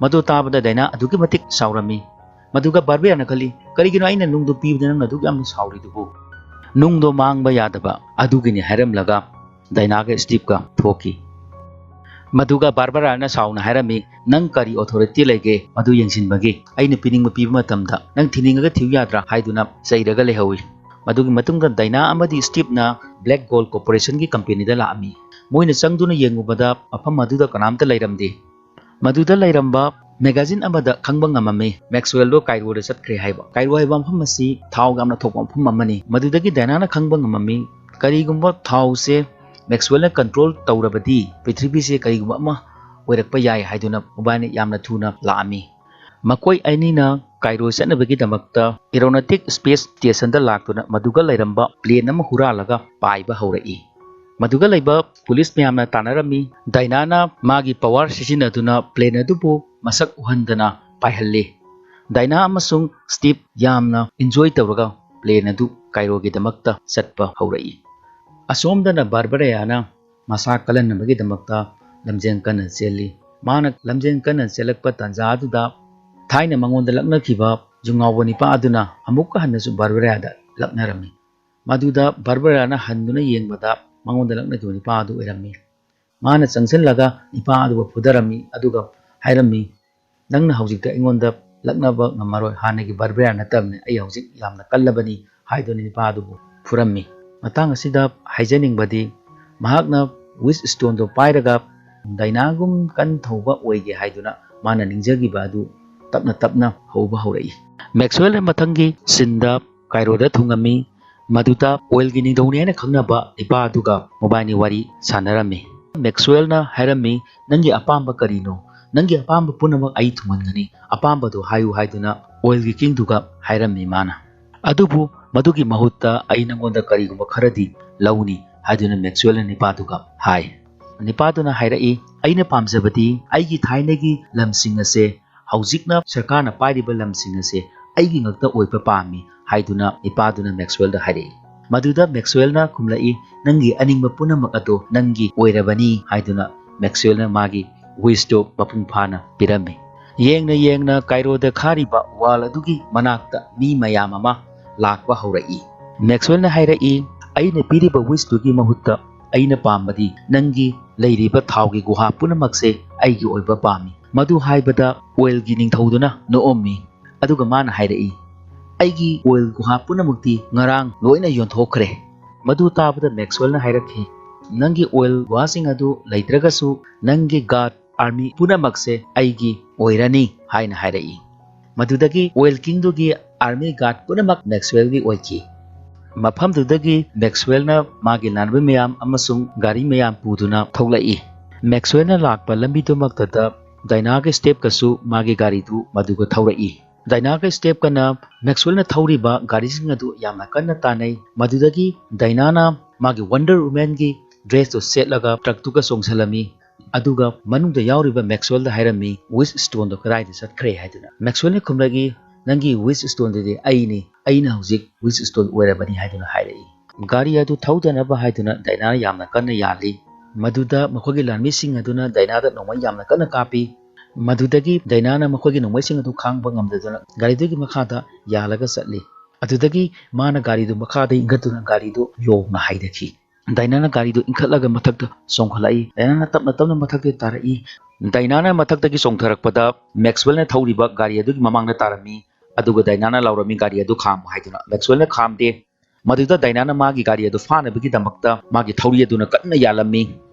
ꯃꯗꯨ ꯇꯥꯕꯗ ꯗꯥꯏꯅꯥ ꯑꯗꯨꯛꯀꯤ ꯃꯇꯤꯛ ꯁꯥꯎꯔꯝꯃꯤ꯫ ꯃꯗꯨꯒ ꯕꯥꯔꯕꯔꯥꯅ ꯈꯜꯂꯤ, "ꯀꯔꯤꯒꯤꯅꯣ ꯑꯩꯅ ꯅꯨꯡꯗꯨ ꯄꯤꯕꯗ ꯅꯪꯅ ꯑꯗꯨꯛ ꯌꯥꯝꯅ ꯁꯥꯎꯔꯤꯗꯨꯕꯨ? ꯅꯨꯡꯗꯣ ꯃꯥꯡꯕ ꯌꯥꯗꯕ ꯑꯗꯨꯒꯤꯅꯤ" ꯍꯥꯏꯔꯝꯂꯒ ꯗꯥꯏꯅꯥꯒ ꯁ꯭ꯇꯤꯞꯀ ꯊꯣꯛꯈꯤ꯫ ꯃꯗꯨꯒ ꯕꯥꯔꯕꯔꯥꯅ ꯁꯥꯎꯅ ꯍꯥꯏꯔꯝꯃꯤ, "ꯅꯪ ꯀꯔꯤ authority ꯂꯩꯒꯦ ꯃꯗꯨ ꯌꯦꯡꯁꯤꯟꯕꯒꯤ? ꯑꯩꯅ ꯄꯤꯅꯤꯡꯕ ꯄꯤꯕ ꯃꯇꯝꯗ ꯅꯪ ꯊꯤꯅꯤꯡꯉꯒ ꯊꯤꯌꯨ ꯌꯥꯗ꯭ꯔꯥ?" ꯍꯥꯏꯗꯨꯅ ꯆꯩꯔꯒ ꯂꯩꯍꯧꯏ꯫ ꯃꯗꯨꯒꯤ ꯃꯇꯨꯡꯗ ꯗꯥꯏꯅꯥ ꯑꯃꯗꯤ ꯁ꯭ꯇꯤꯞꯅ Black Gold Corporationꯒꯤ companyꯗ ꯂꯥꯛꯑꯝꯃꯤ꯫ ꯃꯣꯏꯅ ꯆꯪꯗꯨꯅ ꯌꯦꯡꯉꯨꯕꯗ ꯃꯐꯝ ꯑꯗꯨꯗ ꯀꯅꯥꯝꯇ ꯂꯩꯔꯝꯗꯦ꯫ ꯃꯗꯨꯗ ꯂꯩꯔꯝꯕ ꯃꯦꯒꯥꯖꯤꯟ ꯑꯃꯗ ꯈꯪꯕ ꯉꯝꯃꯝꯃꯤ, ꯃꯦꯛꯁꯋꯦꯜꯗꯣ ꯀꯥꯏꯔꯣꯗ ꯆꯠꯈ꯭ꯔꯦ ꯍꯥꯏꯕ꯫ ꯀꯥꯏꯔꯣ ꯍꯥꯏꯕ ꯃꯐꯝ ꯑꯁꯤ ꯊꯥꯎ ꯌꯥꯝꯅ ꯊꯣꯛꯄ ꯃꯐꯝ ꯑꯃꯅꯤ꯫ ꯃꯗꯨꯗꯒꯤ ꯗꯥꯏꯅꯥꯅ ꯈꯪꯕ ꯉꯝꯃꯝꯃꯤ, ꯀꯔꯤꯒꯨꯝꯕ ꯊꯥꯎꯁꯦ ꯃꯦꯛꯁꯋꯦꯜꯅ ꯀꯟꯇ꯭ꯔꯣꯜ ꯇꯧꯔꯕꯗꯤ ꯄ꯭ꯔꯤꯊꯤꯕꯤꯁꯦ ꯀꯔꯤꯒꯨꯝꯕ ꯑꯃ ꯑꯣꯏꯔꯛꯄ ꯌꯥꯏ ꯍꯥꯏꯗꯨꯅ ꯃꯕꯥꯅꯤ ꯌꯥꯝꯅ ꯊꯨꯅ ꯂꯥꯛꯑꯝꯃꯤ꯫ ꯃꯈꯣꯏ ꯑꯅꯤꯅ ꯀꯥꯏꯔꯣ ꯆꯠꯅꯕꯒꯤꯗꯃꯛꯇ ꯑꯦꯔꯣꯅꯣꯇꯤꯛ ꯁ꯭ꯄꯦꯁ ꯁ꯭ꯇꯦꯁꯟꯗ ꯂꯥꯛꯇꯨꯅ ꯃꯗꯨꯒ ꯂꯩꯔꯝꯕ ꯄ꯭ꯂꯦꯟ ꯑꯃ ꯍꯨꯔꯥꯜꯂꯒ ꯄꯥꯏꯕ ꯍꯧꯔꯛꯏ꯫ ꯃꯗꯨꯒ ꯂꯩꯕ ꯄꯨꯂꯤꯁ ꯃꯌꯥꯝꯅ ꯇꯥꯟꯅꯔꯝꯃꯤ꯫ ꯗꯥꯏꯅꯥꯅ ꯃꯥꯒꯤ ꯄꯋꯥꯔ ꯁꯤꯖꯤꯟꯅꯗꯨꯅ ꯄ꯭ꯂꯦꯟ ꯑꯗꯨꯕꯨ ꯃꯁꯛ ꯎꯍꯟꯗꯅ ꯄꯥꯏꯍꯜꯂꯤ꯫ ꯗꯥꯏꯅꯥ ꯑꯃꯁꯨꯡ ꯁ꯭ꯇꯤꯞ ꯌꯥꯝꯅ ꯏꯟꯖꯣꯏ ꯇꯧꯔꯒ ꯄ꯭ꯂꯦꯟ ꯑꯗꯨ ꯀꯥꯏꯔꯣꯒꯤꯗꯃꯛꯇ ꯆꯠꯄ ꯍꯧꯔꯛꯏ꯫ ꯑꯁꯣꯝꯗꯅ ꯕꯥꯔꯕꯔꯤꯌꯥꯅ ꯃꯁꯥ ꯀꯜꯍꯟꯅꯕꯒꯤꯗꯃꯛꯇ ꯂꯝꯖꯦꯟ ꯀꯟꯅ ꯆꯦꯜꯂꯤ꯫ ꯃꯥꯅ ꯂꯝꯖꯦꯟ ꯀꯟꯅ ꯆꯦꯜꯂꯛꯄ ꯇꯥꯟꯖꯥ ꯑꯗꯨꯗ ꯊꯥꯏꯅ ꯃꯉꯣꯟꯗ ꯂꯛꯅꯈꯤꯕ ꯌꯨꯉꯥꯎꯕ ꯅꯤꯄꯥ ꯑꯗꯨꯅ ꯑꯃꯨꯛꯀ ꯍꯟꯅꯁꯨ ꯕꯥꯔꯕꯔꯤꯌꯥꯗ ꯂꯛꯅꯔꯝꯃꯤ꯫ ꯃꯗꯨꯗ ꯕꯥꯔꯕꯔꯤꯌꯥꯅ ꯍꯟꯗꯨꯅ ꯌꯦꯡꯕꯗ ꯃꯉꯣꯟꯗ ꯂꯛꯅꯈꯤꯕ ꯅꯤꯄꯥ ꯑꯗꯨ ꯑꯣꯏꯔꯝꯃꯤ꯫ ꯃꯥꯅ ꯆꯪꯁꯤꯜꯂꯒ ꯅꯤꯄꯥ ꯑꯗꯨꯕꯨ ꯐꯨꯗꯔꯝꯃꯤ, ꯑꯗꯨꯒ ꯍꯥꯏꯔꯝꯃꯤ, "ꯅꯪꯅ ꯍꯧꯖꯤꯛꯇ ꯑꯩꯉꯣꯟꯗ ꯂꯛꯅꯕ ꯉꯝꯃꯔꯣꯏ, ꯍꯥꯟꯅꯒꯤ ꯕꯥꯔꯕꯔꯤꯌꯥ ꯅꯠꯇꯕꯅꯤ, ꯑꯩ ꯍꯧꯖꯤꯛ ꯌꯥꯝꯅ ꯀꯜꯂꯕꯅꯤ" ꯍꯥꯏꯗꯨꯅ ꯅꯤꯄꯥ ꯑꯗꯨꯕꯨ ꯐꯨꯔꯝꯃꯤ꯫ ꯃꯇꯥꯡ ꯑꯁꯤꯗ ꯍꯥꯏꯖꯅꯤꯡꯕꯗꯤ, ꯃꯍꯥꯛꯅ ꯋꯤꯁ ꯁ꯭ꯇꯣꯟꯗꯣ ꯄꯥꯏꯔꯒ ꯗꯥꯏꯅꯥꯒꯨꯝ ꯀꯟ ꯊꯧꯕ ꯑꯣꯏꯒꯦ ꯍꯥꯏꯗꯨꯅ ꯃꯥꯅ ꯅꯤꯡꯖꯈꯤꯕ ꯑꯗꯨ ꯇꯞꯅ ꯇꯞꯅ ꯍꯧꯕ ꯍꯧꯔꯛꯏ꯫ ꯃꯦꯛꯁꯋꯦꯜꯅ ꯃꯊꯪꯒꯤ ꯁꯤꯟꯗ ꯀꯥꯏꯔꯣꯗ ꯊꯨꯡꯉꯝꯃꯤ꯫ ꯃꯗꯨꯗ ꯑꯣꯏꯜꯒꯤ ꯅꯤꯡꯊꯧꯅꯤ ꯍꯥꯏꯅ ꯈꯪꯅꯕ ꯅꯤꯄꯥ ꯑꯗꯨꯒ ꯃꯕꯥꯅꯤ ꯋꯥꯔꯤ ꯁꯥꯟꯅꯔꯝꯃꯤ꯫ ꯃꯦꯛꯁꯋꯦꯜꯅ ꯍꯥꯏꯔꯝꯃꯤ, "ꯅꯪꯒꯤ ꯑꯄꯥꯝꯕ ꯀꯔꯤꯅꯣ? ꯅꯪꯒꯤ ꯑꯄꯥꯝꯕ ꯄꯨꯝꯅꯃꯛ ꯑꯩ ꯊꯨꯡꯍꯟꯒꯅꯤ꯫ ꯑꯄꯥꯝꯕꯗꯨ ꯍꯥꯏꯌꯨ" ꯍꯥꯏꯗꯨꯅ ꯑꯣꯏꯜꯒꯤ ꯀꯤꯡꯗꯨꯒ ꯍꯥꯏꯔꯝꯃꯤ ꯃꯥꯅ꯫ "ꯑꯗꯨꯕꯨ ꯃꯗꯨꯒꯤ ꯃꯍꯨꯠꯇ ꯑꯩ ꯅꯪꯉꯣꯟꯗ ꯀꯔꯤꯒꯨꯝꯕ ꯈꯔꯗꯤ ꯂꯧꯅꯤ" ꯍꯥꯏꯗꯨꯅ ꯃꯦꯛꯁꯋꯦꯜꯅ ꯅꯤꯄꯥꯗꯨꯒ ꯍꯥꯏ꯫ ꯅꯤꯄꯥꯗꯨꯅ ꯍꯥꯏꯔꯛꯏ, "ꯑꯩꯅ ꯄꯥꯝꯖꯕꯗꯤ ꯑꯩꯒꯤ ꯊꯥꯏꯅꯒꯤ ꯂꯝꯁꯤꯡ ꯑꯁꯦ ꯍꯧꯖꯤꯛꯅ ꯁꯔꯀꯥꯔꯅ ꯄꯥꯏꯔꯤꯕ ꯂꯝꯁꯤꯡ ꯑꯁꯦ ꯑꯩꯒꯤ ꯉꯛꯇ ꯑꯣꯏꯕ ꯄꯥꯝꯃꯤ" ꯍꯥꯏꯗꯨꯅ ꯅꯤꯄꯥꯗꯨꯅ ꯃꯦꯛꯁꯋꯦꯜꯗ ꯍꯥꯏꯔꯛꯏ꯫ ꯃꯗꯨꯗ ꯃꯦꯛꯁꯋꯦꯜꯅ ꯈꯨꯝꯂꯛꯏ, "ꯅꯪꯒꯤ ꯑꯅꯤꯡꯕ ꯄꯨꯝꯅꯃꯛ ꯑꯗꯣ ꯅꯪꯒꯤ ꯑꯣꯏꯔꯕꯅꯤ" ꯍꯥꯏꯗꯨꯅ ꯃꯦꯛꯁꯋꯦꯜꯅ ꯃꯥꯒꯤ ꯋꯤꯁꯇꯨ ꯃꯄꯨꯡ ꯐꯥꯅ ꯄꯤꯔꯝꯃꯤ꯫ ꯌꯦꯡꯅ ꯌꯦꯡꯅ ꯀꯥꯏꯔꯣꯗ ꯈꯥꯔꯤꯕ ꯋꯥꯜ ꯑꯗꯨꯒꯤ ꯃꯅꯥꯛꯇ ꯃꯤ ꯃꯌꯥꯝ ꯑꯃ ꯂꯥꯛꯄ ꯍꯧꯔꯛꯏ꯫ ꯃꯦꯛꯁꯋꯦꯜꯅ ꯍꯥꯏꯔꯛꯏ, "ꯑꯩꯅ ꯄꯤꯔꯤꯕ ꯋꯤꯁꯇꯨꯒꯤ ꯃꯍꯨꯠꯇ ꯑꯩꯅ ꯄꯥꯝꯕꯗꯤ ꯅꯪꯒꯤ ꯂꯩꯔꯤꯕ ꯊꯥꯎꯒꯤ ꯒꯨꯍꯥ ꯄꯨꯝꯅꯃꯛꯁꯦ ꯑꯩꯒꯤ ꯑꯣꯏꯕ ꯄꯥꯝꯃꯤ"꯫ ꯃꯗꯨ ꯍꯥꯏꯕꯗ ꯑꯣꯏꯜꯒꯤ ꯅꯤꯡꯊꯧꯗꯨꯅ ꯅꯣꯛꯑꯝꯃꯤ, ꯑꯗꯨꯒ ꯃꯥꯅ ꯍꯥꯏꯔꯛꯏ, "ꯑꯩꯒꯤ ꯑꯣꯏꯜ ꯒꯨꯍꯥ ꯄꯨꯝꯅꯃꯛꯇꯤ ꯉꯔꯥꯡ ꯂꯣꯏꯅ ꯌꯣꯟꯊꯣꯛꯈ꯭ꯔꯦ"꯫ ꯃꯗꯨ ꯇꯥꯕꯗ ꯃꯦꯛꯁꯋꯦꯜꯅ ꯍꯥꯏꯔꯛꯈꯤ, "ꯅꯪꯒꯤ ꯑꯣꯏꯜ ꯒꯨꯍꯥꯁꯤꯡ ꯑꯗꯨ ꯂꯩꯇ꯭ꯔꯒꯁꯨ ꯅꯪꯒꯤ ꯒꯥꯔꯗ army ꯄꯨꯝꯅꯃꯛꯁꯦ ꯑꯩꯒꯤ ꯑꯣꯏꯔꯅꯤ ꯍꯥꯏꯅ ꯍꯥꯏꯔꯛꯏ꯫ ꯃꯗꯨꯗꯒꯤ oil kingꯗꯨꯒꯤ army guard ꯄꯨꯝꯅꯃꯛ Maxwellꯒꯤ ꯑꯣꯏꯈꯤ꯫ ꯃꯐꯝꯗꯨꯗꯒꯤ Maxwellꯅ ꯃꯥꯒꯤ ꯂꯥꯟꯃꯤ ꯃꯌꯥꯝ ꯑꯃꯁꯨꯡ ꯒꯥꯔꯤ ꯃꯌꯥꯝ ꯄꯨꯗꯨꯅ ꯊꯣꯛꯂꯛꯏ꯫ Maxwellꯅ ꯂꯥꯛꯄ ꯂꯝꯕꯤꯗꯨꯃꯛꯇꯗ Dinahꯒ Stepꯀꯁꯨ ꯃꯥꯒꯤ ꯒꯥꯔꯤꯗꯨ ꯃꯗꯨꯒ ꯊꯧꯔꯛꯏ꯫ Dinahꯒ Stepꯀꯅ Maxwellꯅ ꯊꯧꯔꯤꯕ ꯒꯥꯔꯤꯁꯤꯡ ꯑꯗꯨ ꯌꯥꯝꯅ ꯀꯟꯅ ꯇꯥꯟꯅꯩ꯫ ꯃꯗꯨꯗꯒꯤ Dinahꯅ ꯃꯥꯒꯤ Wonder Womanꯒꯤ dressꯇꯨ ꯁꯦꯠꯂꯒ truckꯇꯨꯒ ꯆꯣꯡꯁꯤꯜꯂꯝꯃꯤ꯫ ꯑꯗꯨꯒ ꯃꯅꯨꯡꯗ ꯌꯥꯎꯔꯤꯕ Maxwellꯗ ꯍꯥꯏꯔꯝꯃꯤ, "Wish Stoneꯗꯣ ꯀꯗꯥꯏꯗ ꯆꯠꯈ꯭ꯔꯦ?" ꯍꯥꯏꯗꯨꯅ꯫ Maxwellꯅ ꯈꯨꯝꯂꯛꯏ, "ꯅꯪꯒꯤ Wish Stoneꯗꯨꯗꯤ ꯑꯩꯅꯤ, ꯑꯩꯅ ꯍꯧꯖꯤꯛ Wish Stone ꯑꯣꯏꯔꯕꯅꯤ" ꯍꯥꯏꯗꯨꯅ ꯍꯥꯏꯔꯛꯏ꯫ ꯒꯥꯔꯤ ꯑꯗꯨ ꯊꯧꯗꯅꯕ ꯍꯥꯏꯗꯨꯅ Dinahꯅ ꯌꯥꯝꯅ ꯀꯟꯅ ꯌꯥꯜꯂꯤ꯫ ꯃꯗꯨꯗ ꯃꯈꯣꯏꯒꯤ ꯂꯥꯟꯃꯤꯁꯤꯡ ꯑꯗꯨꯅ Dinahꯗ ꯅꯣꯡꯃꯩ ꯌꯥꯝꯅ ꯀꯟꯅ ꯀꯥꯞꯄꯤ꯫ ꯃꯗꯨꯗꯒꯤ Dinahꯅ ꯃꯈꯣꯏꯒꯤ ꯅꯣꯡꯃꯩꯁꯤꯡ ꯑꯗꯨ ꯈꯥꯡꯕ ꯉꯝꯗꯗꯨꯅ ꯒꯥꯔꯤꯗꯨꯒꯤ ꯃꯈꯥꯗ ꯌꯥꯜꯂꯒ ꯆꯠꯂꯤ꯫ ꯑꯗꯨꯗꯒꯤ ꯃꯥꯅ ꯒꯥꯔꯤꯗꯨ ꯃꯈꯥꯗ ꯏꯟꯈꯠꯇꯨꯅ ꯒꯥꯔꯤꯗꯨ ꯌꯣꯡꯅ ꯍꯥꯏꯊꯈꯤ꯫ Dinahꯅ ꯒꯥꯔꯤꯗꯨ ꯏꯟꯈꯠꯂꯒ ꯃꯊꯛꯇ ꯆꯣꯡꯈꯠꯂꯛꯏ꯫ Dinahꯅ ꯇꯞꯅ ꯇꯞꯅ ꯃꯊꯛꯇ ꯇꯥꯔꯛꯏ꯫ Dinahꯅ ꯃꯊꯛꯇꯒꯤ ꯆꯣꯡꯊꯔꯛꯄꯗ Maxwellꯅ ꯊꯧꯔꯤꯕ ꯒꯥꯔꯤ ꯑꯗꯨꯒꯤ ꯃꯃꯥꯡꯗ ꯇꯥꯔꯝꯃꯤ꯫ ꯑꯗꯨꯒ Dinahꯅ ꯂꯥꯎꯔꯝꯃꯤ, "ꯒꯥꯔꯤ ꯑꯗꯨ ꯈꯥꯝꯃꯨ" ꯍꯥꯏꯗꯨꯅ꯫ Maxwellꯅ ꯈꯥꯝꯗꯦ꯫ ꯃꯗꯨꯗ Dinahꯅ ꯃꯥꯒꯤ ꯒꯥꯔꯤ ꯑꯗꯨ ꯐꯥꯅꯕꯒꯤꯗꯃꯛꯇ ꯃꯥꯒꯤ ꯊꯧꯔꯤ ꯑꯗꯨꯅ ꯀꯟꯅ ꯌꯥꯜꯂꯝꯃꯤ꯫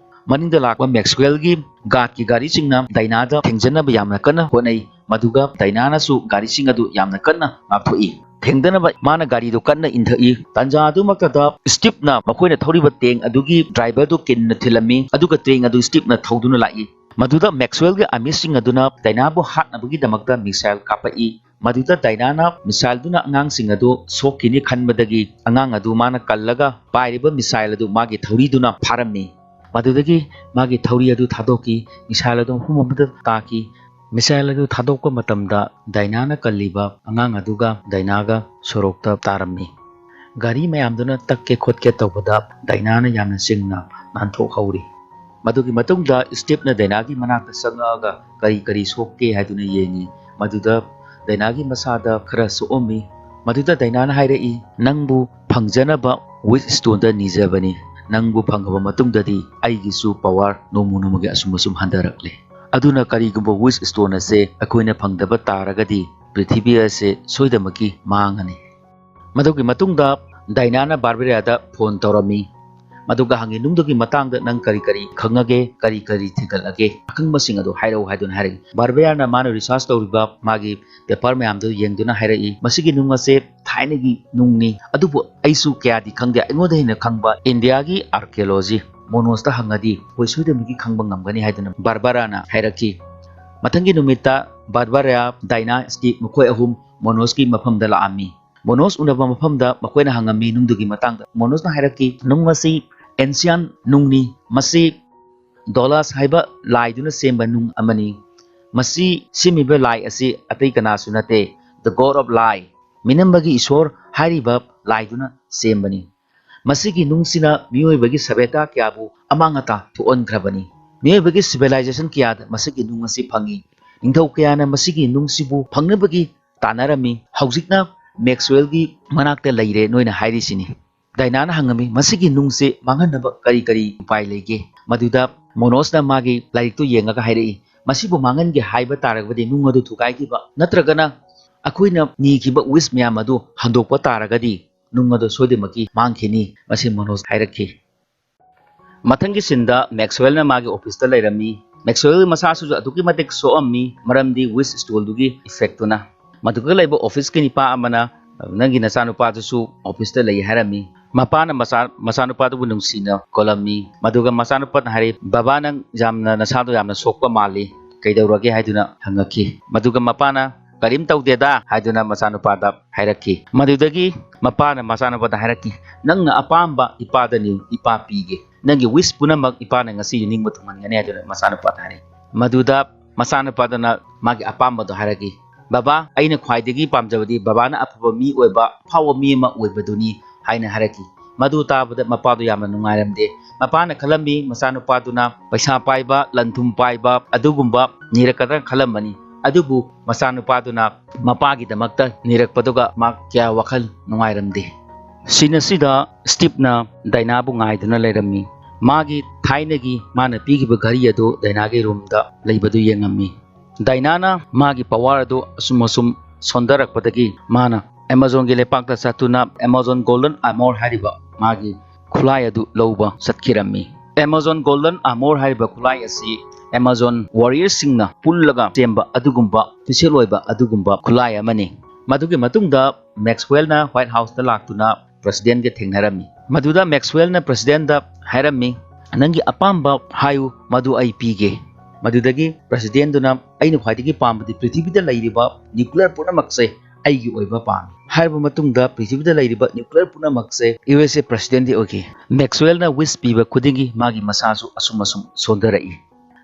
ꯃꯅꯤꯡꯗ ꯂꯥꯛꯄ Maxwellꯒꯤ guardꯀꯤ ꯒꯥꯔꯤꯁꯤꯡꯅ Dinahꯗ ꯊꯦꯡꯖꯤꯟꯅꯕ ꯌꯥꯝꯅ ꯀꯟꯅ ꯍꯣꯠꯅꯩ꯫ ꯃꯗꯨꯒ Dinahꯅꯁꯨ ꯒꯥꯔꯤꯁꯤꯡ ꯑꯗꯨ ꯌꯥꯝꯅ ꯀꯟꯅ ꯉꯥꯛꯊꯣꯛꯏ꯫ ꯊꯦꯡꯗꯅꯕ ꯃꯥꯅ ꯒꯥꯔꯤꯗꯨ ꯀꯟꯅ ꯏꯟꯊꯛꯏ꯫ ꯇꯥꯟꯖꯥ ꯑꯗꯨꯃꯛꯇꯗ Stepꯅ ꯃꯈꯣꯏꯅ ꯊꯧꯔꯤꯕ tank ꯑꯗꯨꯒꯤ driverꯗꯨ ꯀꯤꯟꯅ ꯊꯤꯜꯂꯝꯃꯤ꯫ ꯑꯗꯨꯒ tank ꯑꯗꯨ Stepꯅ ꯊꯧꯗꯨꯅ ꯂꯥꯛꯏ꯫ ꯃꯗꯨꯗ Maxwellꯒꯤ armyꯁꯤꯡ ꯑꯗꯨꯅ Dinahꯕꯨ ꯍꯥꯠꯅꯕꯒꯤꯗꯃꯛꯇ missile ꯀꯥꯞꯄꯛꯏ꯫ ꯃꯗꯨꯗ Dinahꯅ missileꯗꯨꯅ ꯑꯉꯥꯡꯁꯤꯡ ꯑꯗꯨ ꯁꯣꯛꯈꯤꯅꯤ ꯈꯟꯕꯗꯒꯤ ꯑꯉꯥꯡ ꯑꯗꯨ ꯃꯥꯅ ꯀꯜꯂꯒ ꯄꯥꯏꯔꯤꯕ missile ꯑꯗꯨ ꯃꯥꯒꯤ ꯊꯧꯔꯤꯗꯨꯅ ꯐꯥꯔꯝꯃꯤ꯫ ꯃꯗꯨꯗꯒꯤ ꯃꯥꯒꯤ ꯊꯧꯔꯤ ꯑꯗꯨ ꯊꯥꯗꯣꯛꯈꯤ꯫ Missile ꯑꯗꯨ ꯃꯐꯝ ꯑꯃꯗ ꯇꯥꯈꯤ꯫ Missile ꯑꯗꯨ ꯊꯥꯗꯣꯛꯄ ꯃꯇꯝꯗ Dinahꯅ ꯀꯜꯂꯤꯕ ꯑꯉꯥꯡ ꯑꯗꯨꯒ Dinahꯒ ꯁꯣꯔꯣꯛꯇ ꯇꯥꯔꯝꯃꯤ꯫ ꯒꯥꯔꯤ ꯃꯌꯥꯝꯗꯨꯅ ꯇꯛꯀꯦ ꯈꯣꯠꯀꯦ ꯇꯧꯕꯗ Dinahꯅ ꯌꯥꯝꯅ ꯁꯤꯡꯅ ꯅꯥꯟꯊꯣꯛꯍꯧꯔꯤ꯫ ꯃꯗꯨꯒꯤ ꯃꯇꯨꯡꯗ Stepꯅ Dinahꯒꯤ ꯃꯅꯥꯛꯇ ꯆꯪꯉꯛꯑꯒ ꯀꯔꯤ ꯀꯔꯤ ꯁꯣꯛꯀꯦ ꯍꯥꯏꯗꯨꯅ ꯌꯦꯡꯉꯤ꯫ ꯃꯗꯨꯗ Dinahꯒꯤ ꯃꯁꯥꯗ ꯈꯔ ꯁꯣꯛꯑꯝꯃꯤ꯫ ꯃꯗꯨꯗ Dinahꯅ ꯍꯥꯏꯔꯛꯏ, "ꯅꯪꯕꯨ ꯐꯪꯖꯅꯕ Wish Stoneꯗ ꯅꯤꯖꯕꯅꯤ꯫ ꯅꯪꯕꯨ ꯐꯪꯉꯕ ꯃꯇꯨꯡꯗꯗꯤ ꯑꯩꯒꯤꯁꯨ power ꯅꯣꯡꯃ ꯅꯣꯡꯃꯒꯤ ꯑꯁꯨꯝ ꯑꯁꯨꯝ ꯍꯟꯊꯔꯛꯂꯦ꯫ ꯑꯗꯨꯅ ꯀꯔꯤꯒꯨꯝꯕ Wish Stone ꯑꯁꯦ ꯑꯩꯈꯣꯏꯅ ꯐꯪꯗꯕ ꯇꯥꯔꯒꯗꯤ ꯄ꯭ꯔꯤꯊꯤꯕꯤ ꯑꯁꯦ ꯁꯣꯏꯗꯃꯛꯀꯤ ꯃꯥꯡꯉꯅꯤ"꯫ ꯃꯗꯨꯒꯤ ꯃꯇꯨꯡꯗ Dinahꯅ Barbariaꯗ phone ꯇꯧꯔꯝꯃꯤ꯫ ꯃꯗꯨꯒ ꯍꯪꯉꯤ, "ꯅꯨꯡꯗꯨꯒꯤ ꯃꯇꯥꯡꯗ ꯅꯪ ꯀꯔꯤ ꯀꯔꯤ ꯈꯪꯉꯒꯦ, ꯀꯔꯤ ꯀꯔꯤ ꯊꯤꯒꯠꯂꯒꯦ? ꯑꯈꯪꯕꯁꯤꯡ ꯑꯗꯨ ꯍꯥꯏꯔꯛꯎ" ꯍꯥꯏꯗꯨꯅ ꯍꯥꯏꯔꯛꯏ꯫ ꯕꯥꯔꯕꯦꯔꯥꯅ ꯃꯥꯅ research ꯇꯧꯔꯤꯕ ꯃꯥꯒꯤ paper ꯃꯌꯥꯝꯗꯨ ꯌꯦꯡꯗꯨꯅ ꯍꯥꯏꯔꯛꯏ, "ꯃꯁꯤꯒꯤ ꯅꯨꯡ ꯑꯁꯦ ꯊꯥꯏꯅꯒꯤ ꯅꯨꯡꯅꯤ, ꯑꯗꯨꯕꯨ ꯑꯩꯁꯨ ꯀꯌꯥꯗꯤ ꯈꯪꯗꯦ꯫ ꯑꯩꯉꯣꯟꯗ ꯍꯦꯟꯅ ꯈꯪꯕ ꯏꯟꯗꯤꯌꯥꯒꯤ archaeology ꯃꯣꯅꯣꯁꯇ ꯍꯪꯉꯗꯤ ꯑꯩꯈꯣꯏ ꯁꯣꯏꯗꯅꯃꯛꯀꯤ ꯈꯪꯕ ꯉꯝꯒꯅꯤ" ꯍꯥꯏꯗꯨꯅ ꯕꯥꯔꯕꯔꯥꯅ ꯍꯥꯏꯔꯛꯈꯤ꯫ ꯃꯊꯪꯒꯤ ꯅꯨꯃꯤꯠꯇ ꯕꯥꯔꯕꯔꯥ, ꯗꯥꯏꯅꯥꯁꯀꯤ ꯃꯈꯣꯏ ꯑꯍꯨꯝ ꯃꯣꯅꯣꯁꯀꯤ ꯃꯐꯝꯗ ꯂꯥꯛꯑꯝꯃꯤ꯫ ꯃꯣꯅꯣꯁ ꯎꯅꯕ ꯃꯐꯝꯗ ꯃꯈꯣꯏꯅ ꯍꯪꯉꯝꯃꯤ ꯅꯨꯡꯗꯨꯒꯤ ꯃꯇꯥꯡꯗ꯫ ꯃꯣꯅꯣꯁꯅ ꯍꯥꯏꯔꯛꯈꯤ, "ꯅꯨꯡ ꯑꯁꯤ ancient ꯅꯨꯡꯅꯤ꯫ ꯃꯁꯤ ꯗꯣꯂꯥꯁ ꯍꯥꯏꯕ ꯂꯥꯏꯗꯨꯅ ꯁꯦꯝꯕ ꯅꯨꯡ ꯑꯃꯅꯤ꯫ ꯃꯁꯤ ꯁꯦꯝꯃꯤꯕ ꯂꯥꯏ ꯑꯁꯤ ꯑꯇꯩ ꯀꯅꯥꯁꯨ ꯅꯠꯇꯦ, the god of lie, ꯃꯤꯅꯝꯕꯒꯤ ꯏꯁꯣꯔ ꯍꯥꯏꯔꯤꯕ ꯂꯥꯏꯗꯨꯅ ꯁꯦꯝꯕꯅꯤ꯫ ꯃꯁꯤꯒꯤ ꯅꯨꯡꯁꯤꯅ ꯃꯤꯑꯣꯏꯕꯒꯤ ꯁꯚ꯭ꯌꯇꯥ ꯀꯌꯥꯕꯨ ꯑꯃꯥꯡ ꯑꯇꯥ ꯊꯣꯛꯍꯟꯈ꯭ꯔꯕꯅꯤ꯫ ꯃꯤꯑꯣꯏꯕꯒꯤ civilization ꯀꯌꯥꯗ ꯃꯁꯤꯒꯤ ꯅꯨꯡ ꯑꯁꯤ ꯐꯪꯏ꯫ ꯅꯤꯡꯊꯧ ꯀꯌꯥꯅ ꯃꯁꯤꯒꯤ ꯅꯨꯡꯁꯤꯕꯨ ꯐꯪꯅꯕꯒꯤ ꯇꯥꯟꯅꯔꯝꯃꯤ꯫ ꯍꯧꯖꯤꯛꯅ ꯃꯦꯛꯁꯋꯦꯜꯒꯤ ꯃꯅꯥꯛꯇ ꯂꯩꯔꯦ ꯅꯣꯏꯅ ꯍꯥꯏꯔꯤꯁꯤꯅꯤ꯫" ꯗꯥꯏꯅꯥꯅ ꯍꯪꯉꯝꯃꯤ, "ꯃꯁꯤꯒꯤ ꯅꯨꯡꯁꯦ ꯃꯥꯡꯍꯟꯅꯕ ꯀꯔꯤ ꯀꯔꯤ ꯎꯄꯥꯏ ꯂꯩꯒꯦ?" ꯃꯗꯨꯗ ꯃꯣꯅꯣꯁꯅ ꯃꯥꯒꯤ ꯂꯥꯏꯔꯤꯛꯇꯨ ꯌꯦꯡꯉꯒ ꯍꯥꯏꯔꯛꯏ, "ꯃꯁꯤꯕꯨ ꯃꯥꯡꯍꯟꯒꯦ ꯍꯥꯏꯕ ꯇꯥꯔꯒꯗꯤ ꯅꯨꯡ ꯑꯗꯨ ꯊꯨꯒꯥꯏꯈꯤꯕ ꯅꯠꯇ꯭ꯔꯒꯅ ꯑꯩꯈꯣꯏꯅ ꯅꯤꯈꯤꯕ wish ꯃꯌꯥꯝ ꯑꯗꯨ ꯍꯟꯗꯣꯛꯄ ꯇꯥꯔꯒꯗꯤ ꯅꯨꯡ ꯑꯗꯨ ꯁꯣꯏꯗꯅꯃꯛꯀꯤ ꯃꯥꯡꯈꯤꯅꯤ", ꯃꯁꯤ ꯃꯣꯅꯣꯁ ꯍꯥꯏꯔꯛꯈꯤ꯫ ꯃꯊꯪꯒꯤ ꯁꯤꯟꯗ ꯃꯦꯛꯁꯋꯦꯜꯅ ꯃꯥꯒꯤ ꯑꯣꯐꯤꯁꯇ ꯂꯩꯔꯝꯃꯤ꯫ ꯃꯦꯛꯁꯋꯦꯜ ꯃꯁꯥꯁꯨ ꯑꯗꯨꯛꯀꯤ ꯃꯇꯤꯛ ꯁꯣꯛꯑꯝꯃꯤ, ꯃꯔꯝꯗꯤ wish stoneꯗꯨꯒꯤ effectꯇꯨꯅ꯫ ꯃꯗꯨꯒ ꯂꯩꯕ ꯑꯣꯐꯤꯁꯀꯤ ꯅꯨꯄꯥ ꯑꯃꯅ, "ꯅꯪꯒꯤ ꯅꯆꯥꯅꯨꯄꯥꯗꯨꯁꯨ ꯑꯣꯐꯤꯁꯇ ꯂꯩ" ꯍꯥꯏꯔꯝꯃꯤ꯫ ꯃꯄꯥꯅ ꯃꯆꯥ, ꯃꯆꯥꯅꯨꯄꯥꯗꯨꯕꯨ ꯅꯨꯡꯁꯤꯅ ꯀꯣꯜꯂꯝꯃꯤ꯫ ꯃꯗꯨꯒ ꯃꯆꯥꯅꯨꯄꯥꯅ ꯍꯥꯏꯔꯛꯏ, "ꯕꯕꯥ, ꯅꯪ ꯌꯥꯝꯅ, ꯅꯁꯥꯗꯣ ꯌꯥꯝꯅ ꯁꯣꯛꯄ ꯃꯥꯜꯂꯤ, ꯀꯩꯗꯧꯔꯒꯦ?" ꯍꯥꯏꯗꯨꯅ ꯍꯪꯉꯛꯈꯤ꯫ ꯃꯗꯨꯒ ꯃꯄꯥꯅ, "ꯀꯔꯤꯝ ꯇꯧꯗꯦꯗ" ꯍꯥꯏꯗꯨꯅ ꯃꯆꯥꯅꯨꯄꯥꯗ ꯍꯥꯏꯔꯛꯈꯤ꯫ ꯃꯗꯨꯗꯒꯤ ꯃꯄꯥꯅ ꯃꯆꯥꯅꯨꯄꯥꯗ ꯍꯥꯏꯔꯛꯈꯤ, "ꯅꯪꯅ ꯑꯄꯥꯝꯕ ꯏꯄꯥꯗꯅꯤ, ꯏꯄꯥ ꯄꯤꯒꯦ꯫ ꯅꯪꯒꯤ wish ꯄꯨꯝꯅꯃꯛ ꯏꯄꯥꯅ ꯉꯁꯤ ꯅꯤꯡꯕ ꯊꯨꯡꯍꯟꯒꯅꯤ" ꯍꯥꯏꯗꯨꯅ ꯃꯆꯥꯅꯨꯄꯥꯗ ꯍꯥꯏꯔꯛꯏ꯫ ꯃꯗꯨꯗ ꯃꯆꯥꯅꯨꯄꯥꯗꯨꯅ ꯃꯥꯒꯤ ꯑꯄꯥꯝꯕꯗꯣ ꯍꯥꯏꯔꯛꯈꯤ꯫ "ꯕꯕꯥ, ꯑꯩꯅ ꯈ꯭ꯋꯥꯏꯗꯒꯤ ꯄꯥꯝꯖꯕꯗꯤ ꯕꯕꯥꯅ ꯑꯐꯕ ꯃꯤ ꯑꯣꯏꯕ, ꯑꯐꯥꯎꯕ ꯃꯤ ꯑꯃ ꯑꯣꯏꯕꯗꯨꯅꯤ" ꯍꯥꯏꯅ ꯍꯥꯏꯔꯛꯈꯤ꯫ ꯃꯗꯨ ꯇꯥꯕꯗ ꯃꯄꯥꯗꯨ ꯌꯥꯝꯅ ꯅꯨꯡꯉꯥꯏꯔꯝꯗꯦ꯫ ꯃꯄꯥꯅ ꯈꯜꯂꯝꯃꯤ ꯃꯆꯥꯅꯨꯄꯥꯗꯨꯅ ꯄꯩꯁꯥ ꯄꯥꯏꯕ, ꯂꯟ ꯊꯨꯝ ꯄꯥꯏꯕ ꯑꯗꯨꯒꯨꯝꯕ ꯅꯤꯔꯛꯀꯗ꯭ꯔꯥ ꯈꯜꯂꯝꯕꯅꯤ꯫ ꯑꯗꯨꯕꯨ ꯃꯆꯥꯅꯨꯄꯥꯗꯨꯅ ꯃꯄꯥꯒꯤꯗꯃꯛꯇ ꯅꯤꯔꯛꯄꯗꯨꯒ ꯃꯥ ꯀꯌꯥ ꯋꯥꯈꯜ ꯅꯨꯡꯉꯥꯏꯔꯝꯗꯦ꯫ ꯁꯤꯟ ꯑꯁꯤꯗ ꯁ꯭ꯇꯤꯞꯅ ꯗꯥꯏꯅꯥꯕꯨ ꯉꯥꯏꯗꯨꯅ ꯂꯩꯔꯝꯃꯤ꯫ ꯃꯥꯒꯤ ꯊꯥꯏꯅꯒꯤ ꯃꯥꯅ ꯄꯤꯈꯤꯕ ꯘꯔꯤ ꯑꯗꯨ ꯗꯥꯏꯅꯥꯒꯤ ꯔꯨꯝꯗ ꯂꯩꯕꯗꯨ ꯌꯦꯡꯉꯝꯃꯤ꯫ ꯗꯥꯏꯅꯥꯅ ꯃꯥꯒꯤ ꯄꯋꯥꯔ ꯑꯗꯨ ꯑꯁꯨꯝ ꯑꯁꯨꯝ ꯁꯣꯟꯊꯔꯛꯄꯗꯒꯤ ꯃꯥꯅ ꯑꯦꯃꯥꯖꯣꯟꯒꯤ ꯂꯩꯄꯥꯛꯇ ꯆꯠꯇꯨꯅ ꯑꯦꯃꯥꯖꯣꯟ ꯒꯣꯜꯗꯟ ꯑꯥꯔꯃꯣꯔ ꯍꯥꯏꯔꯤꯕ ꯃꯥꯒꯤ ꯈꯨꯠꯂꯥꯏ ꯑꯗꯨ ꯂꯧꯕ ꯆꯠꯈꯤꯔꯝꯃꯤ꯫ Amazon Golden Armor ꯍꯥꯏꯔꯤꯕ ꯈꯨꯠꯂꯥꯏ ꯑꯁꯤ Amazon warriorꯁꯤꯡꯅ ꯄꯨꯜꯂꯒ ꯁꯦꯝꯕ ꯑꯗꯨꯒꯨꯝꯕ ꯈꯨꯠꯁꯦꯝ ꯑꯣꯏꯕ ꯑꯗꯨꯒꯨꯝꯕ ꯈꯨꯠꯂꯥꯏ ꯑꯃꯅꯤ꯫ ꯃꯗꯨꯒꯤ ꯃꯇꯨꯡꯗ Maxwellꯅ White Houseꯇ ꯂꯥꯛꯇꯨꯅ Presidentꯒ ꯊꯦꯡꯅꯔꯝꯃꯤ꯫ ꯃꯗꯨꯗ Maxwellꯅ Presidentꯇ ꯍꯥꯏꯔꯝꯃꯤ, "ꯅꯪꯒꯤ ꯑꯄꯥꯝꯕ ꯍꯥꯏꯌꯨ, ꯃꯗꯨ ꯑꯩ ꯄꯤꯒꯦ꯫" ꯃꯗꯨꯗꯒꯤ Presidentꯗꯨꯅ, "ꯑꯩꯅ ꯈ꯭ꯋꯥꯏꯗꯒꯤ ꯄꯥꯝꯕꯗꯤ ꯄ꯭ꯔꯤꯊꯤꯕꯤꯗ ꯂꯩꯔꯤꯕ nuclear ꯄꯨꯝꯅꯃꯛꯁꯦ ꯑꯩꯒꯤ ꯑꯣꯏꯕ ꯄꯥꯝꯃꯤ" ꯍꯥꯏꯔꯕ ꯃꯇꯨꯡꯗ, ꯄ꯭ꯔꯤꯊꯤꯕꯤꯗ ꯂꯩꯔꯤꯕ nuclear ꯄꯨꯝꯅꯃꯛꯁꯦ USA Presidentꯀꯤ ꯑꯣꯏꯈꯤ꯫ Maxwellꯅ wish ꯄꯤꯕ ꯈꯨꯗꯤꯡꯒꯤ ꯃꯥꯒꯤ ꯃꯁꯥꯁꯨ ꯑꯁꯨꯝ ꯑꯁꯨꯝ ꯁꯣꯟꯊꯔꯛꯏ꯫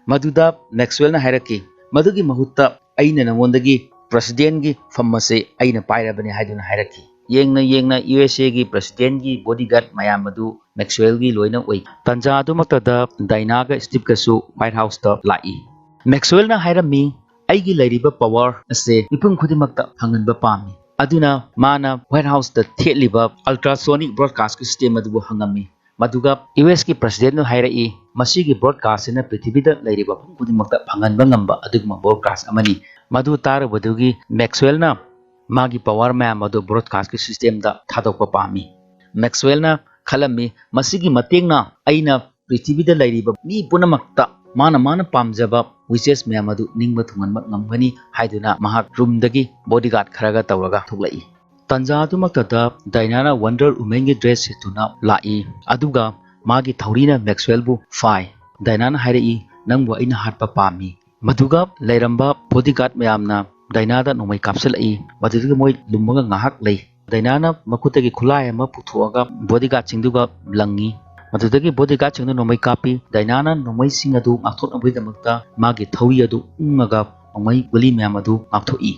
ꯃꯗꯨꯗ Maxwellꯅ ꯍꯥꯏꯔꯛꯈꯤ, "ꯃꯗꯨꯒꯤ ꯃꯍꯨꯠꯇ ꯑꯩꯅ ꯅꯉꯣꯟꯗꯒꯤ Presidentꯀꯤ ꯐꯝ ꯑꯁꯦ ꯑꯩꯅ ꯄꯥꯏꯔꯕꯅꯤ" ꯍꯥꯏꯗꯨꯅ ꯍꯥꯏꯔꯛꯈꯤ꯫ ꯌꯦꯡꯅ ꯌꯦꯡꯅ USAꯒꯤ Presidentꯀꯤ bodyguard ꯃꯌꯥꯝ ꯑꯗꯨ Maxwellꯒꯤ ꯂꯣꯏꯅ ꯑꯣꯏ꯫ ꯇꯟꯖꯥ ꯑꯗꯨꯃꯛꯇꯗ Dianaꯒ Steveꯀꯁꯨ White Houseꯇ ꯂꯥꯛꯏ꯫ Maxwellꯅ ꯍꯥꯏꯔꯝꯃꯤ, "ꯑꯩꯒꯤ ꯂꯩꯔꯤꯕ power ꯑꯁꯦ ꯃꯤꯄꯨꯝ ꯈꯨꯗꯤꯡꯃꯛꯇ ꯐꯪꯍꯟꯕ ꯄꯥꯝꯃꯤ꯫" ꯑꯗꯨꯅ ꯃꯥꯅ White Houseꯇ ꯊꯦꯠꯂꯤꯕ ultrasonic broadcastꯀꯤ system ꯑꯗꯨꯕꯨ ꯍꯪꯉꯝꯃꯤ꯫ ꯃꯗꯨꯒ USꯀꯤ Presidentꯅ ꯍꯥꯏꯔꯛꯏ, "ꯃꯁꯤꯒꯤ broadcastꯁꯤꯅ ꯄ꯭ꯔꯤꯊꯤꯕꯤꯗ ꯂꯩꯔꯤꯕ ꯃꯐꯝ ꯈꯨꯗꯤꯡꯃꯛꯇ ꯐꯪꯍꯟꯕ ꯉꯝꯕ ꯑꯗꯨꯒꯨꯝꯕ broadcast ꯑꯃꯅꯤ꯫" ꯃꯗꯨ ꯇꯥꯔꯨꯕꯗꯨꯒꯤ Maxwellꯅ ꯃꯥꯒꯤ power ꯃꯌꯥꯝ ꯑꯗꯨ broadcastꯀꯤ systemꯗ ꯊꯥꯗꯣꯛꯄ ꯄꯥꯝꯃꯤ꯫ Maxwellꯅ ꯈꯜꯂꯝꯃꯤ, "ꯃꯁꯤꯒꯤ ꯃꯇꯦꯡꯅ ꯑꯩꯅ ꯄ꯭ꯔꯤꯊꯤꯕꯤꯗ ꯂꯩꯔꯤꯕ ꯃꯤ ꯄꯨꯝꯅꯃꯛꯇ ꯃꯥꯅ ꯃꯥꯅ ꯄꯥꯝꯖꯕ wishes ꯃꯌꯥꯝ ꯑꯗꯨ ꯅꯤꯡꯕ ꯊꯨꯡꯍꯟꯕ ꯉꯝꯒꯅꯤ" ꯍꯥꯏꯗꯨꯅ ꯃꯍꯥꯛ roomꯗꯒꯤ bodyguard ꯈꯔꯒ ꯇꯧꯔꯒ ꯊꯣꯛꯂꯛꯏ꯫ ꯇꯟꯖꯥ ꯑꯗꯨꯃꯛꯇꯗ Dianaꯅ Wonder Womanꯒꯤ dress ꯁꯦꯠꯇꯨꯅ ꯂꯥꯛꯏ, ꯑꯗꯨꯒ ꯃꯥꯒꯤ ꯊꯧꯔꯤꯅ Maxwellꯕꯨ ꯐꯥꯏ꯫ Dianaꯅ ꯍꯥꯏꯔꯛꯏ, "ꯅꯪꯕꯨ ꯑꯩꯅ ꯍꯥꯠꯄ ꯄꯥꯝꯃꯤ꯫" ꯃꯗꯨꯒ ꯂꯩꯔꯝꯕ bodyguard ꯃꯌꯥꯝꯅ Dianaꯗ ꯅꯣꯡꯃꯩ ꯀꯥꯞꯁꯤꯜꯂꯛꯏ꯫ ꯃꯗꯨꯗꯒꯤ ꯃꯣꯏ ꯂꯨꯝꯃꯒ ꯉꯥꯏꯍꯥꯛ ꯂꯩ꯫ Dianaꯅ ꯃꯈꯨꯠꯇꯒꯤ ꯈꯨꯠꯂꯥꯏ ꯑꯃ ꯄꯨꯊꯣꯛꯑꯒ bodyguardꯁꯤꯡꯗꯨꯒ ꯂꯪꯉꯤ꯫ ꯃꯗꯨꯗꯒꯤ bodyguardꯁꯤꯡꯗꯨ ꯅꯣꯡꯃꯩ ꯀꯥꯞꯄꯤ꯫ Dianaꯅ ꯅꯣꯡꯃꯩꯁꯤꯡ ꯑꯗꯨ ꯉꯥꯛꯊꯣꯛꯅꯕꯒꯤꯗꯃꯛꯇ ꯃꯥꯒꯤ ꯊꯧꯔꯤ ꯑꯗꯨ ꯎꯪꯉꯒ ꯅꯣꯡꯃꯩ ꯒꯨꯂꯤ ꯃꯌꯥꯝ ꯑꯗꯨ ꯉꯥꯛꯊꯣꯛꯏ꯫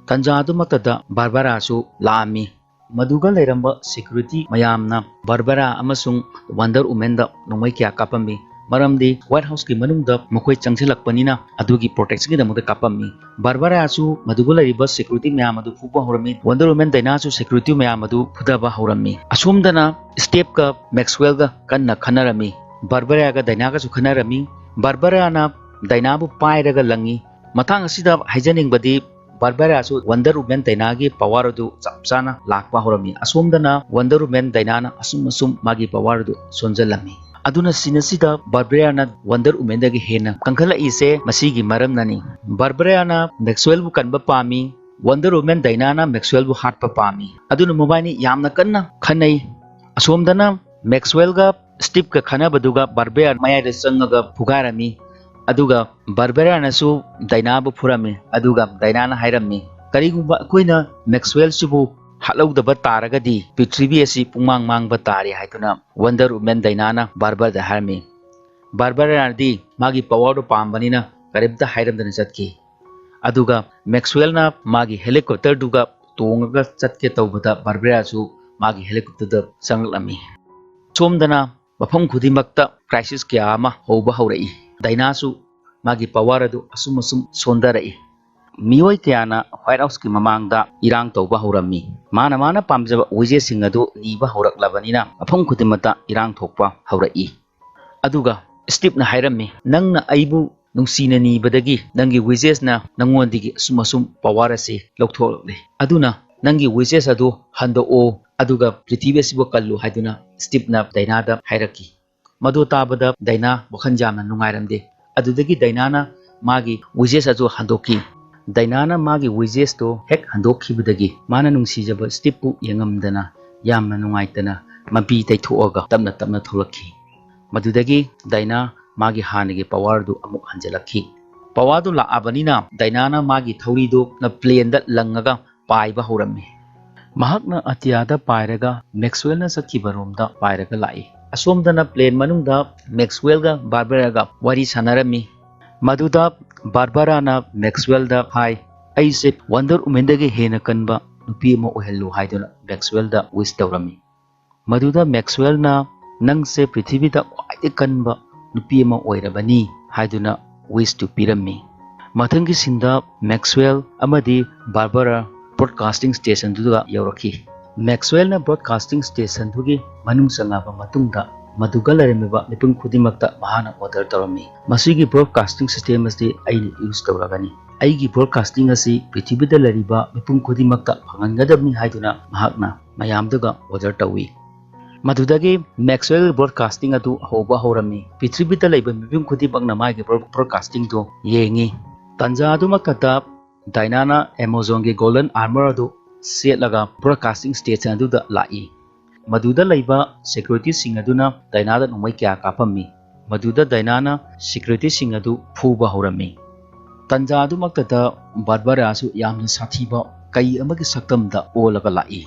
ꯇꯟꯖꯥ ꯑꯗꯨꯃꯛꯇꯗ Barbaraꯁꯨ ꯂꯥꯛꯑꯝꯃꯤ꯫ ꯃꯗꯨꯒ ꯂꯩꯔꯝꯕ security ꯃꯌꯥꯝꯅ Barbara ꯑꯃꯁꯨꯡ Wonder Womanꯗ ꯅꯣꯡꯃꯩ ꯀꯌꯥ ꯀꯥꯞꯄꯝꯃꯤ, ꯃꯔꯝꯗꯤ White Houseꯀꯤ ꯃꯅꯨꯡꯗ ꯃꯈꯣꯏ ꯆꯪꯁꯤꯜꯂꯛꯄꯅꯤꯅ ꯑꯗꯨꯒꯤ protectionꯒꯤꯗꯃꯛꯇ ꯀꯥꯞꯄꯝꯃꯤ꯫ Barbaraꯁꯨ ꯃꯗꯨꯒ ꯂꯩꯔꯤꯕ security ꯃꯌꯥꯝ ꯑꯗꯨ ꯐꯨꯕ ꯍꯧꯔꯝꯃꯤ꯫ Wonder Woman Dianaꯁꯨ security ꯃꯌꯥꯝ ꯑꯗꯨ ꯐꯨꯊꯕ ꯍꯧꯔꯝꯃꯤ꯫ ꯑꯁꯣꯝꯗꯅ Steveꯀ Maxwellꯒ ꯀꯟꯅ ꯈꯟꯅꯔꯝꯃꯤ꯫ Barbaraꯒ Dianaꯒꯁꯨ ꯈꯟꯅꯔꯝꯃꯤ꯫ Barbaraꯅ Dianaꯕꯨ ꯄꯥꯏꯔꯒ ꯂꯪꯉꯤ꯫ ꯃꯇꯥꯡ ꯑꯁꯤꯗ ꯍꯥꯏꯖꯅꯤꯡꯕꯗꯤ, ꯕꯥꯔꯕꯔꯥꯁꯨ ꯋꯟꯗꯔ ꯋꯨꯃꯦꯟ ꯗꯥꯏꯅꯥꯒꯤ ꯄꯋꯥꯔ ꯑꯗꯨ ꯆꯞ ꯆꯥꯅ ꯂꯥꯛꯄ ꯍꯧꯔꯝꯃꯤ꯫ ꯑꯁꯣꯝꯗꯅ ꯋꯟꯗꯔ ꯋꯨꯃꯦꯟ ꯗꯥꯏꯅꯥꯅ ꯑꯁꯨꯝ ꯑꯁꯨꯝ ꯃꯥꯒꯤ ꯄꯋꯥꯔ ꯑꯗꯨ ꯁꯣꯟꯖꯜꯂꯝꯃꯤ꯫ ꯑꯗꯨꯅ ꯁꯤꯅꯁꯤꯗ ꯕꯥꯔꯕꯔꯥꯅ ꯋꯟꯗꯔ ꯋꯨꯃꯦꯟꯗꯒꯤ ꯍꯦꯟꯅ ꯀꯟꯈꯠꯂꯛꯏꯁꯦ ꯃꯁꯤꯒꯤ ꯃꯔꯝꯅꯅꯤ꯫ ꯕꯥꯔꯕꯔꯥꯅ ꯃꯦꯛꯁꯋꯦꯜꯕꯨ ꯀꯟꯕ ꯄꯥꯝꯃꯤ, ꯋꯟꯗꯔ ꯋꯨꯃꯦꯟ ꯗꯥꯏꯅꯥꯅ ꯃꯦꯛꯁꯋꯦꯜꯕꯨ ꯍꯥꯠꯄ ꯄꯥꯝꯃꯤ꯫ ꯑꯗꯨꯅ ꯃꯕꯥꯅꯤ ꯌꯥꯝꯅ ꯀꯟꯅ ꯈꯟꯅꯩ꯫ ꯑꯁꯣꯝꯗꯅ ꯃꯦꯛꯁꯋꯦꯜꯒ ꯁ꯭ꯇꯤꯞꯀ ꯈꯟꯅꯕꯗꯨꯒ ꯕꯥꯔꯕꯔꯥ ꯃꯌꯥꯏꯗ ꯆꯪꯉꯒ ꯐꯨꯒꯥꯏꯔꯝꯃꯤ꯫ ꯑꯗꯨꯒ ꯕꯥꯔꯕꯔꯥꯅꯁꯨ ꯗꯥꯏꯅꯥꯕꯨ ꯐꯨꯔꯝꯃꯤ꯫ ꯑꯗꯨꯒ ꯗꯥꯏꯅꯥꯅ ꯍꯥꯏꯔꯝꯃꯤ, "ꯀꯔꯤꯒꯨꯝꯕ ꯑꯩꯈꯣꯏꯅ ꯃꯦꯛꯁꯋꯦꯜꯁꯤꯕꯨ ꯍꯥꯠꯍꯧꯗꯕ ꯇꯥꯔꯒꯗꯤ ꯄ꯭ꯔꯤꯊꯤꯕꯤ ꯑꯁꯤ ꯄꯨꯡꯃꯥꯡ ꯃꯥꯡꯕ ꯇꯥꯔꯦ" ꯍꯥꯏꯗꯨꯅ ꯋꯟꯗꯔ ꯋꯨꯃꯦꯟ ꯗꯥꯏꯅꯥꯅ ꯕꯥꯔꯕꯔꯗ ꯍꯥꯏꯔꯝꯃꯤ꯫ ꯕꯥꯔꯕꯔꯥꯅꯗꯤ ꯃꯥꯒꯤ ꯄꯋꯥꯔꯗꯨ ꯄꯥꯝꯕꯅꯤꯅ ꯀꯔꯤꯝꯇ ꯍꯥꯏꯔꯝꯗꯅ ꯆꯠꯈꯤ꯫ ꯑꯗꯨꯒ ꯃꯦꯛꯁꯋꯦꯜꯅ ꯃꯥꯒꯤ ꯍꯦꯂꯤꯀꯣꯞꯇꯔꯗꯨꯒ ꯇꯣꯡꯉꯒ ꯆꯠꯀꯦ ꯇꯧꯕꯗ ꯕꯥꯔꯕꯔꯥꯁꯨ ꯃꯥꯒꯤ ꯍꯦꯂꯤꯀꯣꯞꯇꯔꯗ ꯆꯪꯂꯛꯂꯝꯃꯤ꯫ ꯁꯣꯝꯗꯅ ꯃꯐꯝ ꯈꯨꯗꯤꯡꯃꯛꯇ ꯀ꯭ꯔꯥꯏꯁꯤꯁ ꯀꯌꯥ ꯑꯃ ꯍꯧꯕ ꯍꯧꯔꯛꯏ꯫ ꯗꯥꯏꯅꯥꯁꯨ ꯃꯥꯒꯤ ꯄꯋꯥꯔ ꯑꯗꯨ ꯑꯁꯨꯝ ꯑꯁꯨꯝ ꯁꯣꯟꯊꯔꯛꯏ꯫ ꯃꯤꯑꯣꯏ ꯀꯌꯥꯅ ꯋꯥꯏꯠ ꯍꯥꯎꯁꯀꯤ ꯃꯃꯥꯡꯗ ꯏꯔꯥꯡ ꯇꯧꯕ ꯍꯧꯔꯝꯃꯤ꯫ ꯃꯥꯅ ꯃꯥꯅ ꯄꯥꯝꯖꯕ ꯋꯤꯖꯦꯁꯁꯤꯡ ꯑꯗꯨ ꯅꯤꯕ ꯍꯧꯔꯛꯂꯕꯅꯤꯅ ꯃꯐꯝ ꯈꯨꯗꯤꯡꯃꯛꯇ ꯏꯔꯥꯡ ꯊꯣꯛꯄ ꯍꯧꯔꯛꯏ꯫ ꯑꯗꯨꯒ ꯁ꯭ꯇꯤꯞꯅ ꯍꯥꯏꯔꯝꯃꯤ, "ꯅꯪꯅ ꯑꯩꯕꯨ ꯅꯨꯡꯁꯤꯅ ꯅꯤꯕꯗꯒꯤ ꯅꯪꯒꯤ ꯋꯤꯖꯦꯁꯅ ꯅꯪꯉꯣꯟꯗꯒꯤ ꯑꯁꯨꯝ ꯑꯁꯨꯝ ꯄꯋꯥꯔ ꯑꯁꯤ ꯂꯧꯊꯣꯛꯂꯛꯂꯦ꯫ ꯑꯗꯨꯅ ꯅꯪꯒꯤ ꯋꯤꯖꯦꯁ ꯑꯗꯨ ꯍꯟꯗꯣꯛꯑꯣ, ꯑꯗꯨꯒ ꯄ꯭ꯔꯤꯊꯤꯕꯤ ꯑꯁꯤꯕꯨ ꯀꯜꯂꯨ" ꯍꯥꯏꯗꯨꯅ ꯁ꯭ꯇꯤꯞꯅ ꯗꯥꯏꯅꯥꯗ ꯍꯥꯏꯔꯛꯈꯤ꯫ ꯃꯗꯨ ꯇꯥꯕꯗ ꯗꯥꯏꯅꯥ ꯋꯥꯈꯜ ꯌꯥꯝꯅ ꯅꯨꯡꯉꯥꯏꯔꯝꯗꯦ꯫ ꯑꯗꯨꯗꯒꯤ ꯗꯥꯏꯅꯥꯅ ꯃꯥꯒꯤ ꯋꯤꯖꯦꯁ ꯑꯗꯨ ꯍꯟꯗꯣꯛꯈꯤ꯫ ꯗꯥꯏꯅꯥꯅ ꯃꯥꯒꯤ ꯋꯤꯖꯦꯁꯇꯨ ꯍꯦꯛ ꯍꯟꯗꯣꯛꯈꯤꯕꯗꯒꯤ ꯃꯥꯅ ꯅꯨꯡꯁꯤꯖꯕ ꯁ꯭ꯇꯤꯞꯄꯨ ꯌꯦꯡꯉꯝꯗꯅ ꯌꯥꯝꯅ ꯅꯨꯡꯉꯥꯏꯇꯅ ꯃꯄꯤ ꯇꯩꯊꯣꯛꯑꯒ ꯇꯞꯅ ꯇꯞꯅ ꯊꯣꯛꯂꯛꯈꯤ꯫ ꯃꯗꯨꯗꯒꯤ ꯗꯥꯏꯅꯥ ꯃꯥꯒꯤ ꯍꯥꯟꯅꯒꯤ ꯄꯋꯥꯔꯗꯨ ꯑꯃꯨꯛ ꯍꯟꯖꯤꯜꯂꯛꯈꯤ꯫ ꯄꯋꯥꯔꯗꯨ ꯂꯥꯛꯑꯕꯅꯤꯅ ꯗꯥꯏꯅꯥꯅ ꯃꯥꯒꯤ ꯊꯧꯔꯤꯗꯨꯅ ꯄ꯭ꯂꯦꯟꯗ ꯂꯪꯉꯒ ꯄꯥꯏꯕ ꯍꯧꯔꯝꯃꯤ꯫ ꯃꯍꯥꯛꯅ ꯑꯇꯤꯌꯥꯗ ꯄꯥꯏꯔꯒ ꯃꯦꯛꯁꯋꯦꯜꯅ ꯆꯠꯈꯤꯕ ꯔꯣꯝꯗ ꯄꯥꯏꯔꯒ ꯂꯥꯛꯏ꯫ ꯑꯁꯣꯝꯗꯅ ꯄ꯭ꯂꯦꯟ ꯃꯅꯨꯡꯗ ꯃꯦꯛꯁꯋꯦꯜꯒ ꯕꯥꯔꯕꯔꯥꯒ ꯋꯥꯔꯤ ꯁꯥꯟꯅꯔꯝꯃꯤ꯫ ꯃꯗꯨꯗ ꯕꯥꯔꯕꯔꯥꯅ ꯃꯦꯛꯁꯋꯦꯜꯗ ꯍꯥꯏ, "ꯑꯩꯁꯦ ꯋꯟꯗꯔ ꯋꯨꯃꯦꯟꯗꯒꯤ ꯍꯦꯟꯅ ꯀꯟꯕ ꯅꯨꯄꯤ ꯑꯃ ꯑꯣꯏꯍꯜꯂꯨ" ꯍꯥꯏꯗꯨꯅ ꯃꯦꯛꯁꯋꯦꯜꯗ ꯋꯤꯁ ꯇꯧꯔꯝꯃꯤ꯫ ꯃꯗꯨꯗ ꯃꯦꯛꯁꯋꯦꯜꯅ, "ꯅꯪꯁꯦ ꯄ꯭ꯔꯤꯊꯤꯕꯤꯗ ꯈ꯭ꯋꯥꯏꯗꯒꯤ ꯀꯟꯕ ꯅꯨꯄꯤ ꯑꯃ ꯑꯣꯏꯔꯕꯅꯤ" ꯍꯥꯏꯗꯨꯅ ꯋꯤꯁꯇꯨ ꯄꯤꯔꯝꯃꯤ꯫ ꯃꯊꯪꯒꯤ ꯁꯤꯟꯗ ꯃꯦꯛꯁꯋꯦꯜ ꯑꯃꯗꯤ ꯕꯥꯔꯕꯔꯥ ꯕ꯭ꯔꯣꯗꯀꯥꯁꯇꯤꯡ ꯁ꯭ꯇꯦꯁꯟꯗꯨꯗ ꯌꯧꯔꯛꯈꯤ꯫ ꯃꯦꯛꯁꯋꯦꯜꯅ ꯕ꯭ꯔꯣꯗꯀꯥꯁꯇꯤꯡ ꯁ꯭ꯇꯦꯁꯟꯗꯨꯒꯤ ꯃꯅꯨꯡ ꯆꯪꯂꯕ ꯃꯇꯨꯡꯗ ꯃꯗꯨꯒ ꯂꯩꯔꯝꯃꯤꯕ ꯃꯤꯄꯨꯝ ꯈꯨꯗꯤꯡꯃꯛꯇ ꯃꯍꯥꯛꯅ ꯑꯣꯔꯗꯔ ꯇꯧꯔꯝꯃꯤ, "ꯃꯁꯤꯒꯤ ꯕ꯭ꯔꯣꯗꯀꯥꯁꯇꯤꯡ ꯁꯤꯁꯇꯦꯝ ꯑꯁꯤ ꯑꯩꯅ ꯌꯨꯁ ꯇꯧꯔꯒꯅꯤ꯫ ꯑꯩꯒꯤ ꯕ꯭ꯔꯣꯗꯀꯥꯁꯇꯤꯡ ꯑꯁꯤ ꯄ꯭ꯔꯤꯊꯤꯕꯤꯗ ꯂꯩꯔꯤꯕ ꯃꯤꯄꯨꯝ ꯈꯨꯗꯤꯡꯃꯛꯇ ꯐꯪꯍꯟꯒꯗꯕꯅꯤ ꯍꯥꯏꯗꯨꯅ ꯃꯍꯥꯛꯅ ꯃꯌꯥꯝꯗꯨꯒ ꯑꯣꯔꯗꯔ ꯇꯧꯏ꯫ ꯃꯗꯨꯗꯒꯤ ꯃꯦꯛꯁꯋꯦꯜ ꯕ꯭ꯔꯣꯗꯀꯥꯁꯇꯤꯡ ꯑꯗꯨ ꯍꯧꯕ ꯍꯧꯔꯝꯃꯤ꯫ ꯄ꯭ꯔꯤꯊꯤꯕꯤꯗ ꯂꯩꯕ ꯃꯤꯄꯨꯝ ꯈꯨꯗꯤꯡꯃꯛꯅ ꯃꯥꯒꯤ ꯕ꯭ꯔꯣ-, ꯕ꯭ꯔꯣꯗꯀꯥꯁꯇꯤꯡꯗꯨ ꯌꯦꯡꯉꯤ꯫ ꯇꯟꯖꯥ ꯑꯗꯨꯃꯛꯇꯗ ꯗꯥꯏꯅꯥꯅ ꯑꯦꯃꯥꯖꯣꯟꯒꯤ ꯒꯣꯜꯗꯟ ꯑꯥꯔꯃꯔ ꯑꯗꯨ ꯁꯦꯠꯂꯒ ꯕ꯭ꯔꯣꯗꯀꯥꯁꯇꯤꯡ ꯁ꯭ꯇꯦꯁꯟ ꯑꯗꯨꯗ ꯂꯥꯛꯏ꯫ ꯃꯗꯨꯗ ꯂꯩꯕ ꯁꯦꯀ꯭ꯌꯨꯔꯤꯇꯤꯁꯤꯡ ꯑꯗꯨꯅ ꯗꯥꯏꯅꯥꯗ ꯅꯣꯡꯃꯩ ꯀꯌꯥ ꯀꯥꯞꯄꯝꯃꯤ꯫ ꯃꯗꯨꯗ ꯗꯥꯏꯅꯥꯅ ꯁꯦꯀ꯭ꯌꯨꯔꯤꯇꯤꯁꯤꯡ ꯑꯗꯨ ꯐꯨꯕ ꯍꯧꯔꯝꯃꯤ꯫ ꯇꯟꯖꯥ ꯑꯗꯨꯃꯛꯇꯗ ꯕꯥꯔꯕꯔꯥꯁꯨ ꯌꯥꯝꯅ ꯁꯥꯊꯤꯕ ꯀꯩ ꯑꯃꯒꯤ ꯁꯛꯇꯝꯗ ꯑꯣꯜꯂꯒ ꯂꯥꯛꯏ꯫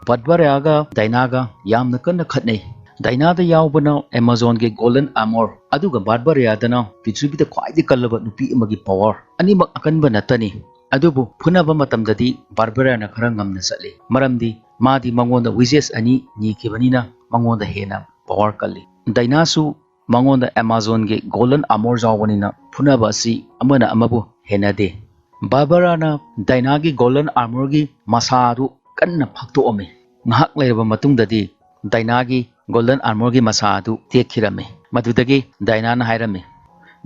ꯕꯥꯔꯕꯔꯥꯒ ꯗꯥꯏꯅꯥꯒ ꯌꯥꯝꯅ ꯀꯟꯅ ꯈꯠꯅꯩ꯫ ꯗꯥꯏꯅꯥꯗ ꯌꯥꯎꯕꯅ ꯑꯦꯃꯥꯖꯣꯟꯒꯤ ꯒꯣꯜꯗꯟ ꯑꯥꯔꯃꯣꯔ, ꯑꯗꯨꯒ ꯕꯥꯔꯕꯔꯤꯌꯥꯗꯅ ꯄ꯭ꯔꯤꯊꯤꯕꯤꯗ ꯈ꯭ꯋꯥꯏꯗꯒꯤ ꯀꯜꯂꯕ ꯅꯨꯄꯤ ꯑꯃꯒꯤ ꯄꯋꯥꯔ꯫ ꯑꯅꯤꯃꯛ ꯑꯀꯟꯕ ꯅꯠꯇꯅꯤ, ꯑꯗꯨꯕꯨ ꯐꯨꯅꯕ ꯃꯇꯝꯗꯗꯤ ꯕꯥꯔꯕꯔꯤꯌꯥꯅ ꯈꯔ ꯉꯝꯅ ꯆꯠꯂꯤ, ꯃꯔꯝꯗꯤ ꯃꯥꯗꯤ ꯃꯉꯣꯟꯗ ꯋꯤꯖꯦꯁ ꯑꯅꯤ ꯅꯤꯈꯤꯕꯅꯤꯅ ꯃꯉꯣꯟꯗ ꯍꯦꯟꯅ ꯄꯋꯥꯔ ꯀꯜꯂꯤ꯫ ꯗꯥꯏꯅꯥꯁꯨ ꯃꯉꯣꯟꯗ ꯑꯦꯃꯥꯖꯣꯟꯒꯤ ꯒꯣꯜꯗꯟ ꯑꯥꯔꯃꯣꯔ ꯌꯥꯎꯕꯅꯤꯅ ꯐꯨꯅꯕ ꯑꯁꯤ ꯑꯃꯅ ꯑꯃꯕꯨ ꯍꯦꯟꯅꯗꯦ꯫ ꯕꯥꯔꯕꯔꯥꯅ ꯗꯥꯏꯅꯥꯒꯤ ꯒꯣꯜꯗꯟ ꯑꯥꯔꯃꯣꯔꯒꯤ ꯃꯁꯥ ꯑꯗꯨ ꯀꯟꯅ ꯐꯥꯛꯇꯣꯛꯑꯝꯃꯤ꯫ ꯉꯥꯏꯍꯥꯛ ꯂꯩꯔꯕ ꯃꯇꯨꯡꯗꯗꯤ ꯗꯥꯏꯅꯥꯒꯤ ꯒꯣꯜꯗꯟ ꯑꯥꯔꯃꯣꯔꯒꯤ ꯃꯁꯥ ꯑꯗꯨ ꯇꯦꯛꯈꯤꯔꯝꯃꯤ꯫ ꯃꯗꯨꯗꯒꯤ ꯗꯥꯏꯅꯥꯅ ꯍꯥꯏꯔꯝꯃꯤ,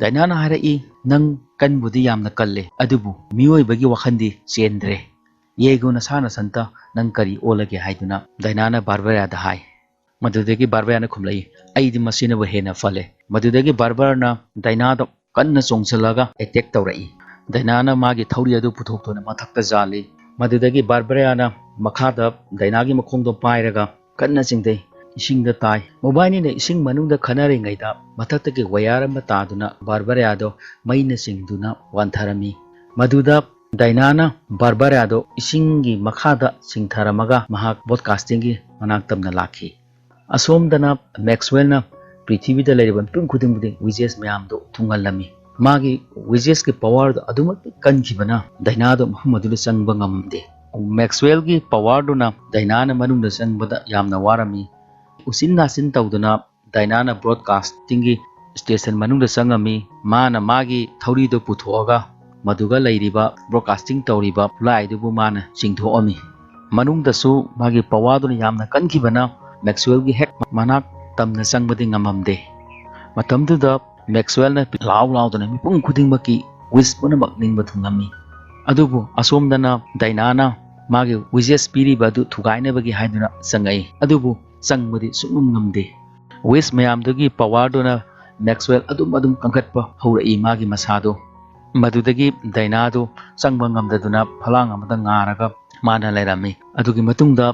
ꯗꯥꯏꯅꯥꯅ ꯍꯥꯏꯔꯛꯏ, "ꯅꯪ ꯀꯟꯕꯨꯗꯤ ꯌꯥꯝꯅ ꯀꯜꯂꯦ, ꯑꯗꯨꯕꯨ ꯃꯤꯑꯣꯏꯕꯒꯤ ꯋꯥꯈꯜꯗꯤ ꯆꯦꯟꯗ꯭ꯔꯦ꯫ ꯌꯦꯡꯉꯨ ꯅꯁꯥ ꯅꯁꯟꯇ ꯅꯪ ꯀꯔꯤ ꯑꯣꯜꯂꯒꯦ?" ꯍꯥꯏꯗꯨꯅ ꯗꯥꯏꯅꯥꯅ ꯕꯥꯔꯕꯔꯥꯗ ꯍꯥꯏ꯫ ꯃꯗꯨꯗꯒꯤ ꯕꯥꯔꯕꯔꯥꯅ ꯈꯨꯝꯂꯛꯏ, "ꯑꯩꯗꯤ ꯃꯁꯤꯅꯕꯨ ꯍꯦꯟꯅ ꯐꯜꯂꯦ꯫" ꯃꯗꯨꯗꯒꯤ ꯕꯥꯔꯕꯔꯥꯅ ꯗꯥꯏꯅꯥꯗ ꯀꯟꯅ ꯆꯣꯡꯁꯤꯜꯂꯒ ꯑꯦꯇꯦꯛ ꯇꯧꯔꯛꯏ꯫ ꯗꯥꯏꯅꯥꯅ ꯃꯥꯒꯤ ꯊꯧꯔꯤ ꯑꯗꯨ ꯄꯨꯊꯣꯛꯇꯨꯅ ꯃꯊꯛꯇ ꯌꯥꯜꯂꯤ꯫ ꯃꯗꯨꯗꯒꯤ ꯕꯥꯔꯕꯔꯥꯅ ꯃꯈꯥꯗ ꯗꯥꯏꯅꯥꯒꯤ ꯃꯈꯣꯡꯗꯣ ꯄꯥꯏꯔꯒ ꯀꯟꯅ ꯆꯤꯡꯊꯩ꯫ ꯏꯁꯤꯡꯗ ꯇꯥꯏ꯫ ꯃꯕꯥꯏꯅꯤꯅ ꯏꯁꯤꯡ ꯃꯅꯨꯡꯗ ꯈꯟꯅꯔꯤꯉꯩꯗ ꯃꯊꯛꯇꯒꯤ ꯋꯥꯌꯔ ꯑꯃ ꯇꯥꯗꯨꯅ ꯕꯥꯔꯕꯔꯥꯗꯣ ꯃꯩꯅ ꯆꯤꯡꯗꯨꯅ ꯋꯥꯟꯊꯔꯝꯃꯤ꯫ ꯃꯗꯨꯗ ꯗꯥꯏꯅꯥꯅ ꯕꯥꯔꯕꯔꯥꯗꯣ ꯏꯁꯤꯡꯒꯤ ꯃꯈꯥꯗ ꯆꯤꯡꯊꯔꯝꯃꯒ ꯃꯍꯥꯛ ꯕ꯭ꯔꯣꯗꯀꯥꯁꯇꯤꯡꯒꯤ ꯃꯅꯥꯛ ꯇꯝꯅ ꯂꯥꯛꯈꯤ꯫ ꯑꯁꯣꯝꯗꯅ ꯃꯦꯛꯁꯋꯦꯜꯅ ꯄ꯭ꯔꯤꯊꯤꯕꯤꯗ ꯂꯩꯔꯤꯕ ꯃꯤꯄꯨꯝ ꯈꯨꯗꯤꯡꯃꯛꯇ ꯋꯤꯖꯦꯁ ꯃꯌꯥꯝꯗꯨ ꯊꯨꯡꯍꯜꯂꯝꯃꯤ꯫ ꯃꯥꯒꯤ ꯋꯤꯖꯦꯁꯀꯤ ꯄꯋꯥꯔꯗꯨ ꯑꯗꯨꯃꯛꯇꯤ ꯀꯟꯈꯤꯕꯅ ꯗꯥꯏꯅꯥꯗꯣ ꯃꯐꯝ ꯑꯗꯨꯗ ꯆꯪꯕ ꯉꯝꯗꯦ꯫ ꯃꯦꯛꯁꯋꯦꯜꯒꯤ ꯄꯋꯥꯔꯗꯨꯅ ꯗꯥꯏꯅꯥꯅ ꯃꯅꯨꯡꯗ ꯆꯪꯕꯗ ꯌꯥꯝꯅ ꯋꯥꯔꯝꯃꯤ꯫ ꯎꯆꯤꯟ ꯅꯥꯆꯤꯟ ꯇꯧꯗꯨꯅ ꯗꯥꯏꯅꯥꯅ ꯕ꯭ꯔꯣꯗꯀꯥꯁꯇꯤꯡꯒꯤ ꯁ꯭ꯇꯦꯁꯟ ꯃꯅꯨꯡꯗ ꯆꯪꯉꯝꯃꯤ꯫ ꯃꯥꯅ ꯃꯥꯒꯤ ꯊꯧꯔꯤꯗꯨ ꯄꯨꯊꯣꯛꯑꯒ ꯃꯗꯨꯒ ꯂꯩꯔꯤꯕ ꯕ꯭ꯔꯣꯗꯀꯥꯁꯇꯤꯡ ꯇꯧꯔꯤꯕ ꯈꯨꯠꯂꯥꯏꯗꯨꯕꯨ ꯃꯥꯅ ꯆꯤꯡꯊꯣꯛꯑꯝꯃꯤ꯫ ꯃꯅꯨꯡꯗꯁꯨ ꯃꯥꯒꯤ ꯄꯋꯥꯔꯗꯨꯅ ꯌꯥꯝꯅ ꯀꯟꯈꯤꯕꯅ ꯃꯦꯛꯁꯋꯦꯜꯒꯤ ꯍꯦꯛ ꯃꯅꯥꯛ ꯇꯝꯅ ꯆꯪꯕꯗꯤ ꯉꯝꯃꯝꯗꯦ꯫ ꯃꯇꯝꯗꯨꯗ ꯃꯦꯛꯁꯋꯦꯜꯅ ꯂꯥꯎ ꯂꯥꯎꯗꯅ ꯃꯤꯄꯨꯝ ꯈꯨꯗꯤꯡꯃꯛꯀꯤ wish ꯄꯨꯝꯅꯃꯛ ꯅꯤꯡꯕ ꯊꯨꯡꯂꯝꯃꯤ꯫ ꯑꯗꯨꯕꯨ ꯑꯁꯣꯝꯗꯅ ꯗꯥꯏꯅꯥꯅ ꯃꯥꯒꯤ wishes ꯄꯤꯔꯤꯕ ꯑꯗꯨ ꯊꯨꯒꯥꯏꯅꯕꯒꯤ ꯍꯥꯏꯗꯨꯅ ꯆꯪꯉꯛꯏ꯫ ꯑꯗꯨꯕꯨ ꯆꯪꯕꯗꯤ ꯁꯨꯡꯉꯝ ꯉꯝꯗꯦ꯫ Wish ꯃꯌꯥꯝꯗꯨꯒꯤ powerꯗꯨꯅ ꯃꯦꯛꯁꯋꯦꯜ ꯑꯗꯨꯝ ꯑꯗꯨꯝ ꯀꯟꯈꯠꯄ ꯍꯧꯔꯛꯏ ꯃꯥꯒꯤ ꯃꯁꯥꯗꯣ꯫ ꯃꯗꯨꯗꯒꯤ ꯗꯥꯏꯅꯥꯗꯨ ꯆꯪꯕ ꯉꯝꯗꯗꯨꯅ ꯐꯂꯥꯡ ꯑꯃꯗ ꯉꯥꯔꯒ ꯃꯥꯅ ꯂꯩꯔꯝꯃꯤ꯫ ꯑꯗꯨꯒꯤ ꯃꯇꯨꯡꯗ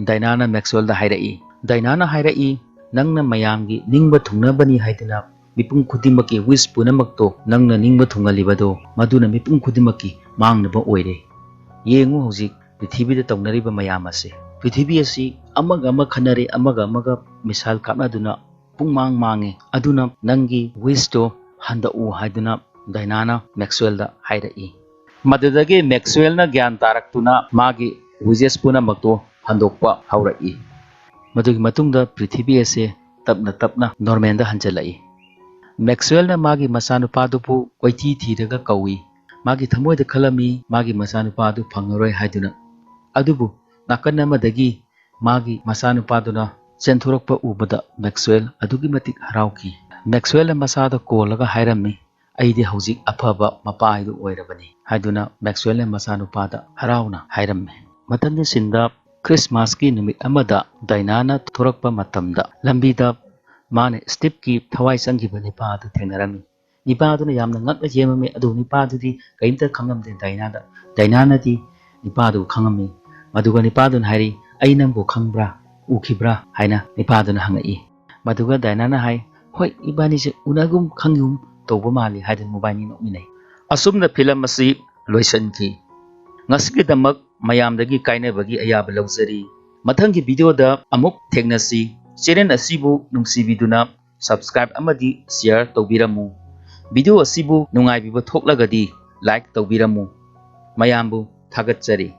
ꯗꯥꯏꯅꯥꯅ ꯃꯦꯛꯁꯋꯦꯜꯗ ꯍꯥꯏꯔꯛꯏ꯫ ꯗꯥꯏꯅꯥꯅ ꯍꯥꯏꯔꯛꯏ, "ꯅꯪꯅ ꯃꯌꯥꯝꯒꯤ ꯅꯤꯡꯕ ꯊꯨꯡꯅꯕꯅꯤ ꯍꯥꯏꯗꯨꯅ ꯃꯤꯄꯨꯝ ꯈꯨꯗꯤꯡꯃꯛꯀꯤ wish ꯄꯨꯝꯅꯃꯛꯇꯣ ꯅꯪꯅ ꯅꯤꯡꯕ ꯊꯨꯡꯍꯜꯂꯤꯕꯗꯣ ꯃꯗꯨꯅ ꯃꯤꯄꯨꯝ ꯈꯨꯗꯤꯡꯃꯛꯀꯤ ꯃꯥꯡꯅꯕ ꯑꯣꯏꯔꯦ꯫ ꯌꯦꯡꯉꯨ ꯍꯧꯖꯤꯛ ꯄ꯭ꯔꯤꯊꯤꯕꯤꯗ ꯇꯧꯅꯔꯤꯕ ꯃꯌꯥꯝ ꯑꯁꯦ꯫ ꯄ꯭ꯔꯤꯊꯤꯕꯤ ꯑꯁꯤ ꯑꯃꯒ ꯑꯃ ꯈꯠꯅꯔꯦ, ꯑꯃꯒ ꯑꯃꯒ missile ꯀꯥꯞꯅꯗꯨꯅ ꯄꯨꯡꯃꯥꯡ ꯃꯥꯡꯉꯦ꯫ ꯑꯗꯨꯅ ꯅꯪꯒꯤ wishꯇꯣ ꯍꯟꯗꯣꯛꯎ" ꯍꯥꯏꯗꯨꯅ ꯗꯥꯏꯅꯥꯅ ꯃꯦꯛꯁꯋꯦꯜꯗ ꯍꯥꯏꯔꯛꯏ꯫ ꯃꯗꯨꯗꯒꯤ ꯃꯦꯛꯁꯋꯦꯜꯅ ꯒ꯭ꯌꯥꯟ ꯇꯥꯔꯛꯇꯨꯅ ꯃꯥꯒꯤ wishes ꯄꯨꯝꯅꯃꯛꯇꯣ ꯍꯟꯗꯣꯛꯄ ꯍꯧꯔꯛꯏ꯫ ꯃꯗꯨꯒꯤ ꯃꯇꯨꯡꯗ ꯄ꯭ꯔꯤꯊꯤꯕꯤ ꯑꯁꯦ ꯇꯞꯅ ꯇꯞꯅ normalꯗ ꯍꯟꯖꯤꯜꯂꯛꯏ꯫ ꯃꯦꯛꯁꯋꯦꯜꯅ ꯃꯥꯒꯤ ꯃꯆꯥꯅꯨꯄꯥꯗꯨꯕꯨ ꯀꯣꯏꯊꯤ ꯊꯤꯔꯒ ꯀꯧꯏ꯫ ꯃꯥꯒꯤ ꯊꯃꯣꯏꯗ ꯈꯜꯂꯝꯃꯤ, ꯃꯥꯒꯤ ꯃꯆꯥꯅꯨꯄꯥꯗꯨ ꯐꯪꯉꯔꯣꯏ ꯍꯥꯏꯗꯨꯅ꯫ ꯑꯗꯨꯕꯨ ꯅꯥꯀꯟ ꯑꯃꯗꯒꯤ ꯃꯥꯒꯤ ꯃꯆꯥꯅꯨꯄꯥꯗꯨꯅ ꯆꯦꯟꯊꯣꯔꯛꯄ ꯎꯕꯗ ꯃꯦꯛꯁꯋꯦꯜ ꯑꯗꯨꯛꯀꯤ ꯃꯇꯤꯛ ꯍꯔꯥꯎꯈꯤ꯫ ꯃꯦꯛꯁꯋꯦꯜꯅ ꯃꯆꯥꯗ ꯀꯣꯜꯂꯒ ꯍꯥꯏꯔꯝꯃꯤ, "ꯑꯩꯗꯤ ꯍꯧꯖꯤꯛ ꯑꯐꯕ ꯃꯄꯥ ꯍꯥꯏꯗꯨ ꯑꯣꯏꯔꯕꯅꯤ" ꯍꯥꯏꯗꯨꯅ ꯃꯦꯛꯁꯋꯦꯜꯅ ꯃꯆꯥꯅꯨꯄꯥꯗ ꯍꯔꯥꯎꯅ ꯍꯥꯏꯔꯝꯃꯤ꯫ ꯃꯊꯪꯒꯤ ꯁꯤꯟꯗ ꯈ꯭ꯔꯤꯁꯃꯥꯁꯀꯤ ꯅꯨꯃꯤꯠ ꯑꯃꯗ ꯗꯥꯏꯅꯥꯅ ꯊꯣꯔꯛꯄ ꯃꯇꯝꯗ ꯂꯝꯕꯤꯗ ꯃꯥꯅ ꯁ꯭ꯇꯤꯞꯀꯤ ꯊꯋꯥꯏ ꯆꯪꯈꯤꯕ ꯅꯤꯄꯥ ꯑꯗꯨ ꯊꯦꯡꯅꯔꯝꯃꯤ꯫ ꯅꯤꯄꯥꯗꯨꯅ ꯌꯥꯝꯅ ꯉꯛꯅ ꯌꯦꯡꯉꯝꯃꯤ꯫ ꯑꯗꯨꯕꯨ ꯅꯤꯄꯥꯗꯨꯗꯤ ꯀꯔꯤꯝꯇ ꯈꯪꯉꯝꯗꯦ ꯗꯥꯏꯅꯥꯗ꯫ ꯗꯥꯏꯅꯥꯅꯗꯤ ꯅꯤꯄꯥꯗꯨ ꯈꯪꯉꯝꯃꯤ꯫ ꯃꯗꯨꯒ ꯅꯤꯄꯥꯗꯨꯅ ꯍꯥꯏꯔꯤ, "ꯑꯩ ꯅꯪꯕꯨ ꯈꯪꯕ꯭ꯔꯥ? ꯎꯈꯤꯕ꯭ꯔꯥ?" ꯍꯥꯏꯅ ꯅꯤꯄꯥꯗꯨꯅ ꯍꯪꯉꯛꯏ꯫ ꯃꯗꯨꯒ ꯗꯥꯏꯅꯥꯅ ꯍꯥꯏ, "ꯍꯣꯏ, ꯏꯕꯥꯅꯤꯁꯦ ꯎꯅꯒꯨꯝ ꯈꯪꯒꯨꯝ ꯇꯧꯕ ꯃꯥꯜꯂꯤ" ꯍꯥꯏꯗꯨꯅ ꯃꯕꯥꯅꯤ ꯅꯣꯛꯃꯤꯟꯅꯩ꯫ ꯑꯁꯨꯝꯅ ꯐꯤꯂꯝ ꯑꯁꯤ ꯂꯣꯏꯁꯤꯟꯈꯤ꯫ ꯉꯁꯤꯒꯤꯗꯃꯛ ꯃꯌꯥꯝꯗꯒꯤ ꯀꯥꯏꯅꯕꯒꯤ ꯑꯌꯥꯕ ꯂꯧꯖꯔꯤ꯫ ꯃꯊꯪꯒꯤ ꯚꯤꯗꯤꯑꯣꯗ ꯑꯃꯨꯛ ꯊꯦꯡꯅꯁꯤ꯫ ꯆꯦꯅꯦꯜ ꯑꯁꯤꯕꯨ ꯅꯨꯡꯁꯤꯕꯤꯗꯨꯅ subscribe ꯑꯃꯗꯤ share ꯇꯧꯕꯤꯔꯝꯃꯨ꯫ ꯚꯤꯗꯤꯑꯣ ꯑꯁꯤꯕꯨ ꯅꯨꯡꯉꯥꯏꯕꯤꯕ ꯊꯣꯛꯂꯒꯗꯤ like ꯇꯧꯕꯤꯔꯝꯃꯨ꯫ ꯃꯌꯥꯝꯕꯨ ꯊꯥꯒꯠꯆꯔꯤ꯫